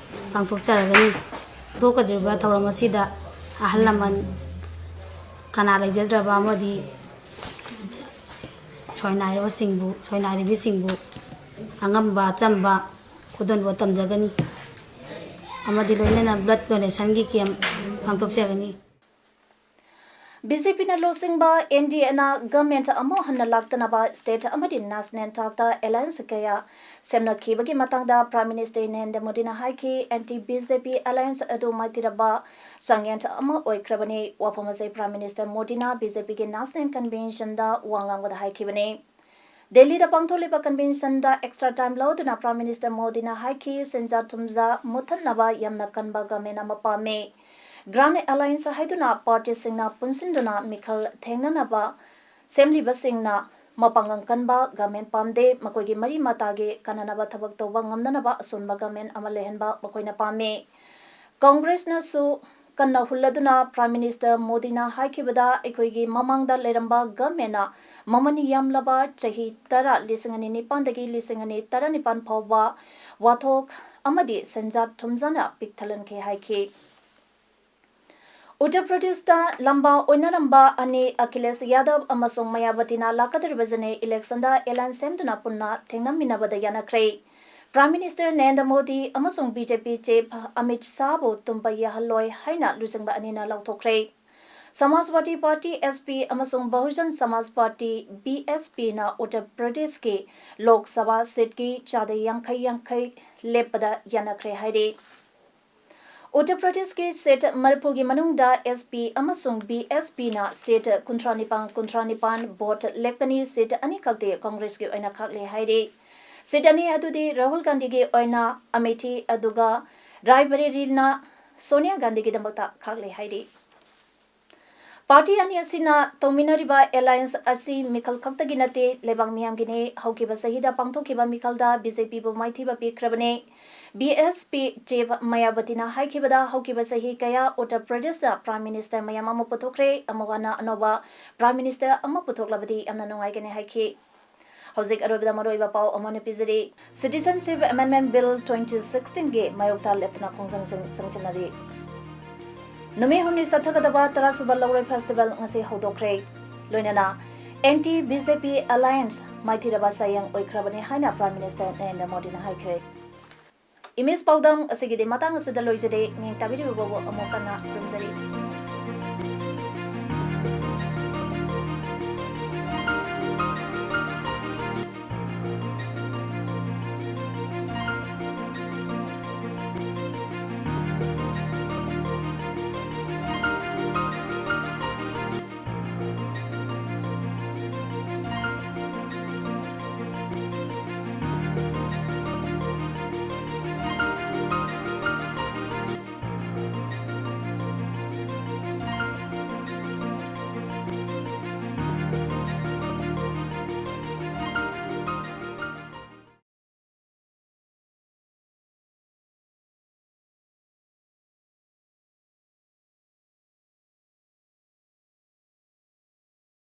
ꯄꯥꯡꯊꯣꯛꯆꯔꯒꯅꯤ꯫ ꯊꯣꯛꯀꯗꯧꯔꯤꯕ ꯊꯧꯔꯝ ꯑꯁꯤꯗ ꯑꯍꯜ ꯂꯃꯟ, ꯀꯅꯥ ꯂꯩꯖꯗ꯭ꯔꯕ ꯑꯃꯗꯤ ꯁꯣꯏꯅꯥꯏꯔꯕꯁꯤꯡꯕꯨ, ꯁꯣꯏꯅꯥꯏꯔꯕꯤꯁꯤꯡꯕꯨ ꯑꯉꯝꯕ ꯑꯆꯝꯕ ꯈꯨꯗꯣꯜꯄꯣꯠ ꯇꯝꯖꯒꯅꯤ ꯑꯃꯗꯤ ꯂꯣꯏꯅꯅ blood donationꯒꯤ camp ꯄꯥꯡꯊꯣꯛꯆꯒꯅꯤ꯫ ꯕꯤ ꯖꯦ ꯄꯤꯅ ꯂꯨꯆꯤꯡꯕ ꯑꯦꯟ ꯗꯤ ꯑꯦꯅ government ꯑꯃꯨꯛ ꯍꯟꯅ ꯂꯥꯛꯇꯅꯕ state ꯑꯃꯗꯤ national ꯊꯥꯛꯇ alliance ꯀꯌꯥ ꯁꯦꯝꯅꯈꯤꯕꯒꯤ ꯃꯇꯥꯡꯗ Prime Minister ꯅꯔꯦꯟꯗ꯭ꯔ ꯃꯣꯗꯤꯅ ꯍꯥꯏꯈꯤ꯫ Anti B J P alliance ꯑꯗꯨ ꯃꯥꯏꯊꯤꯔꯕ ꯆꯥꯡꯌꯦꯡ ꯑꯃ ꯑꯣꯏꯈ꯭ꯔꯕꯅꯤ꯫ ꯋꯥꯐꯝ ꯑꯁꯤ Prime Minister ꯃꯣꯗꯤꯅ B J Pꯒꯤ national conventionꯗ ꯋꯥ ꯉꯥꯡꯕꯗ ꯍꯥꯏꯈꯤꯕꯅꯤ꯫ ꯗꯦꯜꯂꯤꯗ ꯄꯥꯡꯊꯣꯛꯂꯤꯕ conventionꯗ extra time ꯂꯧꯗꯨꯅ Prime Minister ꯃꯣꯗꯤꯅ ꯍꯥꯏꯈꯤ, ꯁꯦꯟꯖꯥ ꯊꯨꯝꯖꯥ ꯃꯨꯠꯊꯠꯅꯕ ꯌꯥꯝꯅ ꯀꯟꯕ government ꯑꯃ ꯄꯥꯝꯃꯤ꯫ Grand Alliance ꯍꯥꯏꯗꯨꯅ partyꯁꯤꯡꯅ ꯄꯨꯟꯁꯤꯟꯗꯨꯅ ꯃꯤꯈꯜ ꯊꯦꯡꯅꯅꯕ ꯁꯦꯝꯂꯤꯕꯁꯤꯡꯅ ꯃꯄꯥꯡꯒꯜ ꯀꯟꯕ government ꯄꯥꯝꯗꯦ꯫ ꯃꯈꯣꯏꯒꯤ ꯃꯔꯤ ꯃꯇꯥꯒꯤ ꯀꯥꯟꯅꯅꯕ ꯊꯕꯛ ꯇꯧꯕ ꯉꯝꯅꯅꯕ ꯑꯁꯣꯟꯕ government ꯑꯃ ꯂꯩꯍꯟꯕ ꯃꯈꯣꯏꯅ ꯄꯥꯝꯃꯤ꯫ Congressꯅꯁꯨ ꯀꯟꯅ ꯍꯨꯜꯂꯗꯨꯅ Prime Minister ꯃꯣꯗꯤꯅ ꯍꯥꯏꯈꯤꯕꯗ, ꯑꯩꯈꯣꯏꯒꯤ ꯃꯃꯥꯡꯗ ꯂꯩꯔꯝꯕ governmentꯅ ꯃꯃꯜ ꯌꯥꯝꯂꯕ ꯆꯍꯤ ꯇꯔꯥ, ꯂꯤꯁꯤꯡ ꯑꯅꯤ ꯅꯤꯄꯥꯟꯗꯒꯤ ꯂꯤꯁꯤꯡ ꯑꯅꯤ ꯇꯔꯥꯅꯤꯄꯥꯟ ꯐꯥꯎꯕ ꯋꯥꯊꯣꯛ ꯑꯃꯗꯤ ꯁꯦꯟꯖꯥ ꯊꯨꯝꯖꯥꯅ ꯄꯤꯛ ꯊꯜꯍꯟꯈꯤ ꯍꯥꯏꯈꯤ꯫ ꯎꯠꯇꯔ ꯄ꯭ꯔꯗꯦꯁꯇ ꯂꯝꯕꯥ ꯑꯣꯏꯅꯔꯝꯕ ꯑꯅꯤ ꯑꯈꯤꯂꯦꯁ ꯌꯥꯗꯕ ꯑꯃꯁꯨꯡ ꯃꯌꯥꯕꯇꯤꯅ ꯂꯥꯛꯀꯗꯧꯔꯤꯕ general electionꯗ alliance ꯁꯦꯝꯗꯨꯅ ꯄꯨꯟꯅ ꯊꯦꯡꯅꯃꯤꯟꯅꯕꯗ ꯌꯥꯅꯈ꯭ꯔꯦ꯫ Prime Minister Narendra Modi ꯑꯃꯁꯨꯡ B J P chief Amit ꯁꯥꯍꯕꯨ ꯇꯨꯝꯕ ꯌꯥꯍꯜꯂꯣꯏ ꯍꯥꯏꯅ ꯂꯨꯆꯤꯡꯕ ꯑꯅꯤꯅ ꯂꯥꯎꯊꯣꯛꯈ꯭ꯔꯦ꯫ Samajwadi Party, S P, ꯑꯃꯁꯨꯡ Bahujan Samaj Party, B S P, ꯅ ꯎꯠꯇꯔ ꯄ꯭ꯔꯗꯦꯁꯀꯤ ꯂꯣꯛ ꯁꯚꯥ ꯁꯤꯠꯀꯤ ꯆꯥꯗ ꯌꯥꯡꯈꯩ ꯌꯥꯡꯈꯩ ꯂꯦꯞꯄꯗ ꯌꯥꯅꯈ꯭ꯔꯦ ꯍꯥꯏꯔꯤ꯫ ꯎꯠꯇꯔ ꯄ꯭ꯔꯗꯦꯁꯀꯤ ꯁꯤꯠ ꯃꯔꯤꯐꯨꯒꯤ ꯃꯅꯨꯡꯗ S P ꯑꯃꯁꯨꯡ B S P ꯅ ꯁꯤꯠ ꯀꯨꯟꯊ꯭ꯔꯥ ꯅꯤꯄꯥꯟ, ꯀꯨꯟꯊ꯭ꯔꯥ ꯅꯤꯄꯥꯟ ꯚꯣꯠ ꯂꯦꯞꯀꯅꯤ, ꯁꯤꯠ ꯑꯅꯤꯈꯛꯇꯤ ꯀꯪꯒ꯭ꯔꯦꯁꯀꯤ ꯑꯣꯏꯅ ꯈꯥꯛꯂꯦ ꯍꯥꯏꯔꯤ꯫ ꯁꯤꯠ ꯑꯅꯤ ꯑꯗꯨꯗꯤ ꯔꯥꯍꯨꯜ ꯒꯥꯟꯙꯤꯒꯤ ꯑꯣꯏꯅ ꯑꯃꯦꯊꯤ ꯑꯗꯨꯒ ꯔꯥꯏꯕꯔꯦꯂꯤꯅ ꯁꯣꯅꯤꯌꯥ ꯒꯥꯟꯙꯤꯒꯤꯗꯃꯛꯇ ꯈꯥꯛꯂꯦ ꯍꯥꯏꯔꯤ꯫ ꯄꯥꯔꯇꯤ ꯑꯅꯤ ꯑꯁꯤꯅ ꯇꯧꯃꯤꯟꯅꯔꯤꯕ ꯑꯦꯂꯥꯌꯟꯁ ꯑꯁꯤ ꯃꯤꯈꯜ ꯈꯛꯇꯒꯤ ꯅꯠꯇꯦ, ꯂꯩꯕꯥꯛ ꯃꯤꯌꯥꯝꯒꯤꯅꯤ꯫ ꯍꯧꯈꯤꯕ ꯆꯍꯤꯗ ꯄꯥꯡꯊꯣꯛꯈꯤꯕ ꯃꯤꯈꯜꯗ B J P ꯕꯨ ꯃꯥꯏꯊꯤꯕ ꯄꯤꯈ꯭ꯔꯕꯅꯤ꯫ B S P chief ꯃꯌꯥꯕꯇꯤꯅ ꯍꯥꯏꯈꯤꯕꯗ ꯍꯧꯈꯤꯕ ꯆꯍꯤ ꯀꯌꯥ ꯎꯠꯇꯔ ꯄ꯭ꯔꯗꯦꯁꯇ Prime Minister ꯃꯌꯥꯝ ꯑꯃ ꯄꯨꯊꯣꯛꯈ꯭ꯔꯦ, ꯑꯃꯨꯛ ꯍꯟꯅ ꯑꯅꯧꯕ Prime Minister ꯑꯃ ꯄꯨꯊꯣꯛꯂꯕꯗꯤ ꯌꯥꯝꯅ ꯅꯨꯡꯉꯥꯏꯒꯅꯤ ꯍꯥꯏꯈꯤ꯫ ꯍꯧꯖꯤꯛ ꯑꯔꯣꯏꯕꯗ ꯃꯔꯨꯑꯣꯏꯕ ꯄꯥꯎ ꯑꯃ ꯑꯣꯏꯅ ꯄꯤꯖꯔꯤ꯫ Citizenship Amendment Bill twenty sixteen ꯒꯤ ꯃꯥꯌꯣꯛꯇ ꯂꯦꯞꯇꯅ ꯈꯣꯡꯖꯪꯁꯤꯡ ꯆꯪꯁꯤꯟꯅꯔꯤ꯫ ꯅꯨꯃꯤꯠ ꯍꯨꯝꯅꯤ ꯆꯠꯊꯒꯗꯕ ꯇꯔꯥꯁꯨꯕ ꯂꯧꯔꯣꯏ ꯐꯦꯁꯇꯤꯚꯦꯜ ꯉꯁꯤ ꯍꯧꯗꯣꯛꯈ꯭ꯔꯦ꯫ ꯂꯣꯏꯅꯅ anti B J P alliance ꯃꯥꯏꯊꯤꯔꯕ ꯆꯥꯌꯦꯡ ꯑꯣꯏꯈ꯭ꯔꯕꯅꯤ ꯍꯥꯏꯅ Prime Minister ꯅꯔꯦꯟꯗ꯭ꯔ ꯃꯣꯗꯤꯅ ꯍꯥꯏꯈ꯭ꯔꯦ꯫ Image ꯄꯥꯎꯗꯝ ꯑꯁꯤꯒꯤꯗꯤ ꯃꯇꯥꯡ ꯑꯁꯤꯗ ꯂꯣꯏꯖꯔꯦ꯫ ꯃꯤꯌꯦꯡ ꯇꯥꯕꯤꯔꯤꯕꯕꯨ ꯑꯃꯨꯛ ꯍꯟꯅ ꯈꯨꯔꯨꯝꯖꯔꯤ꯫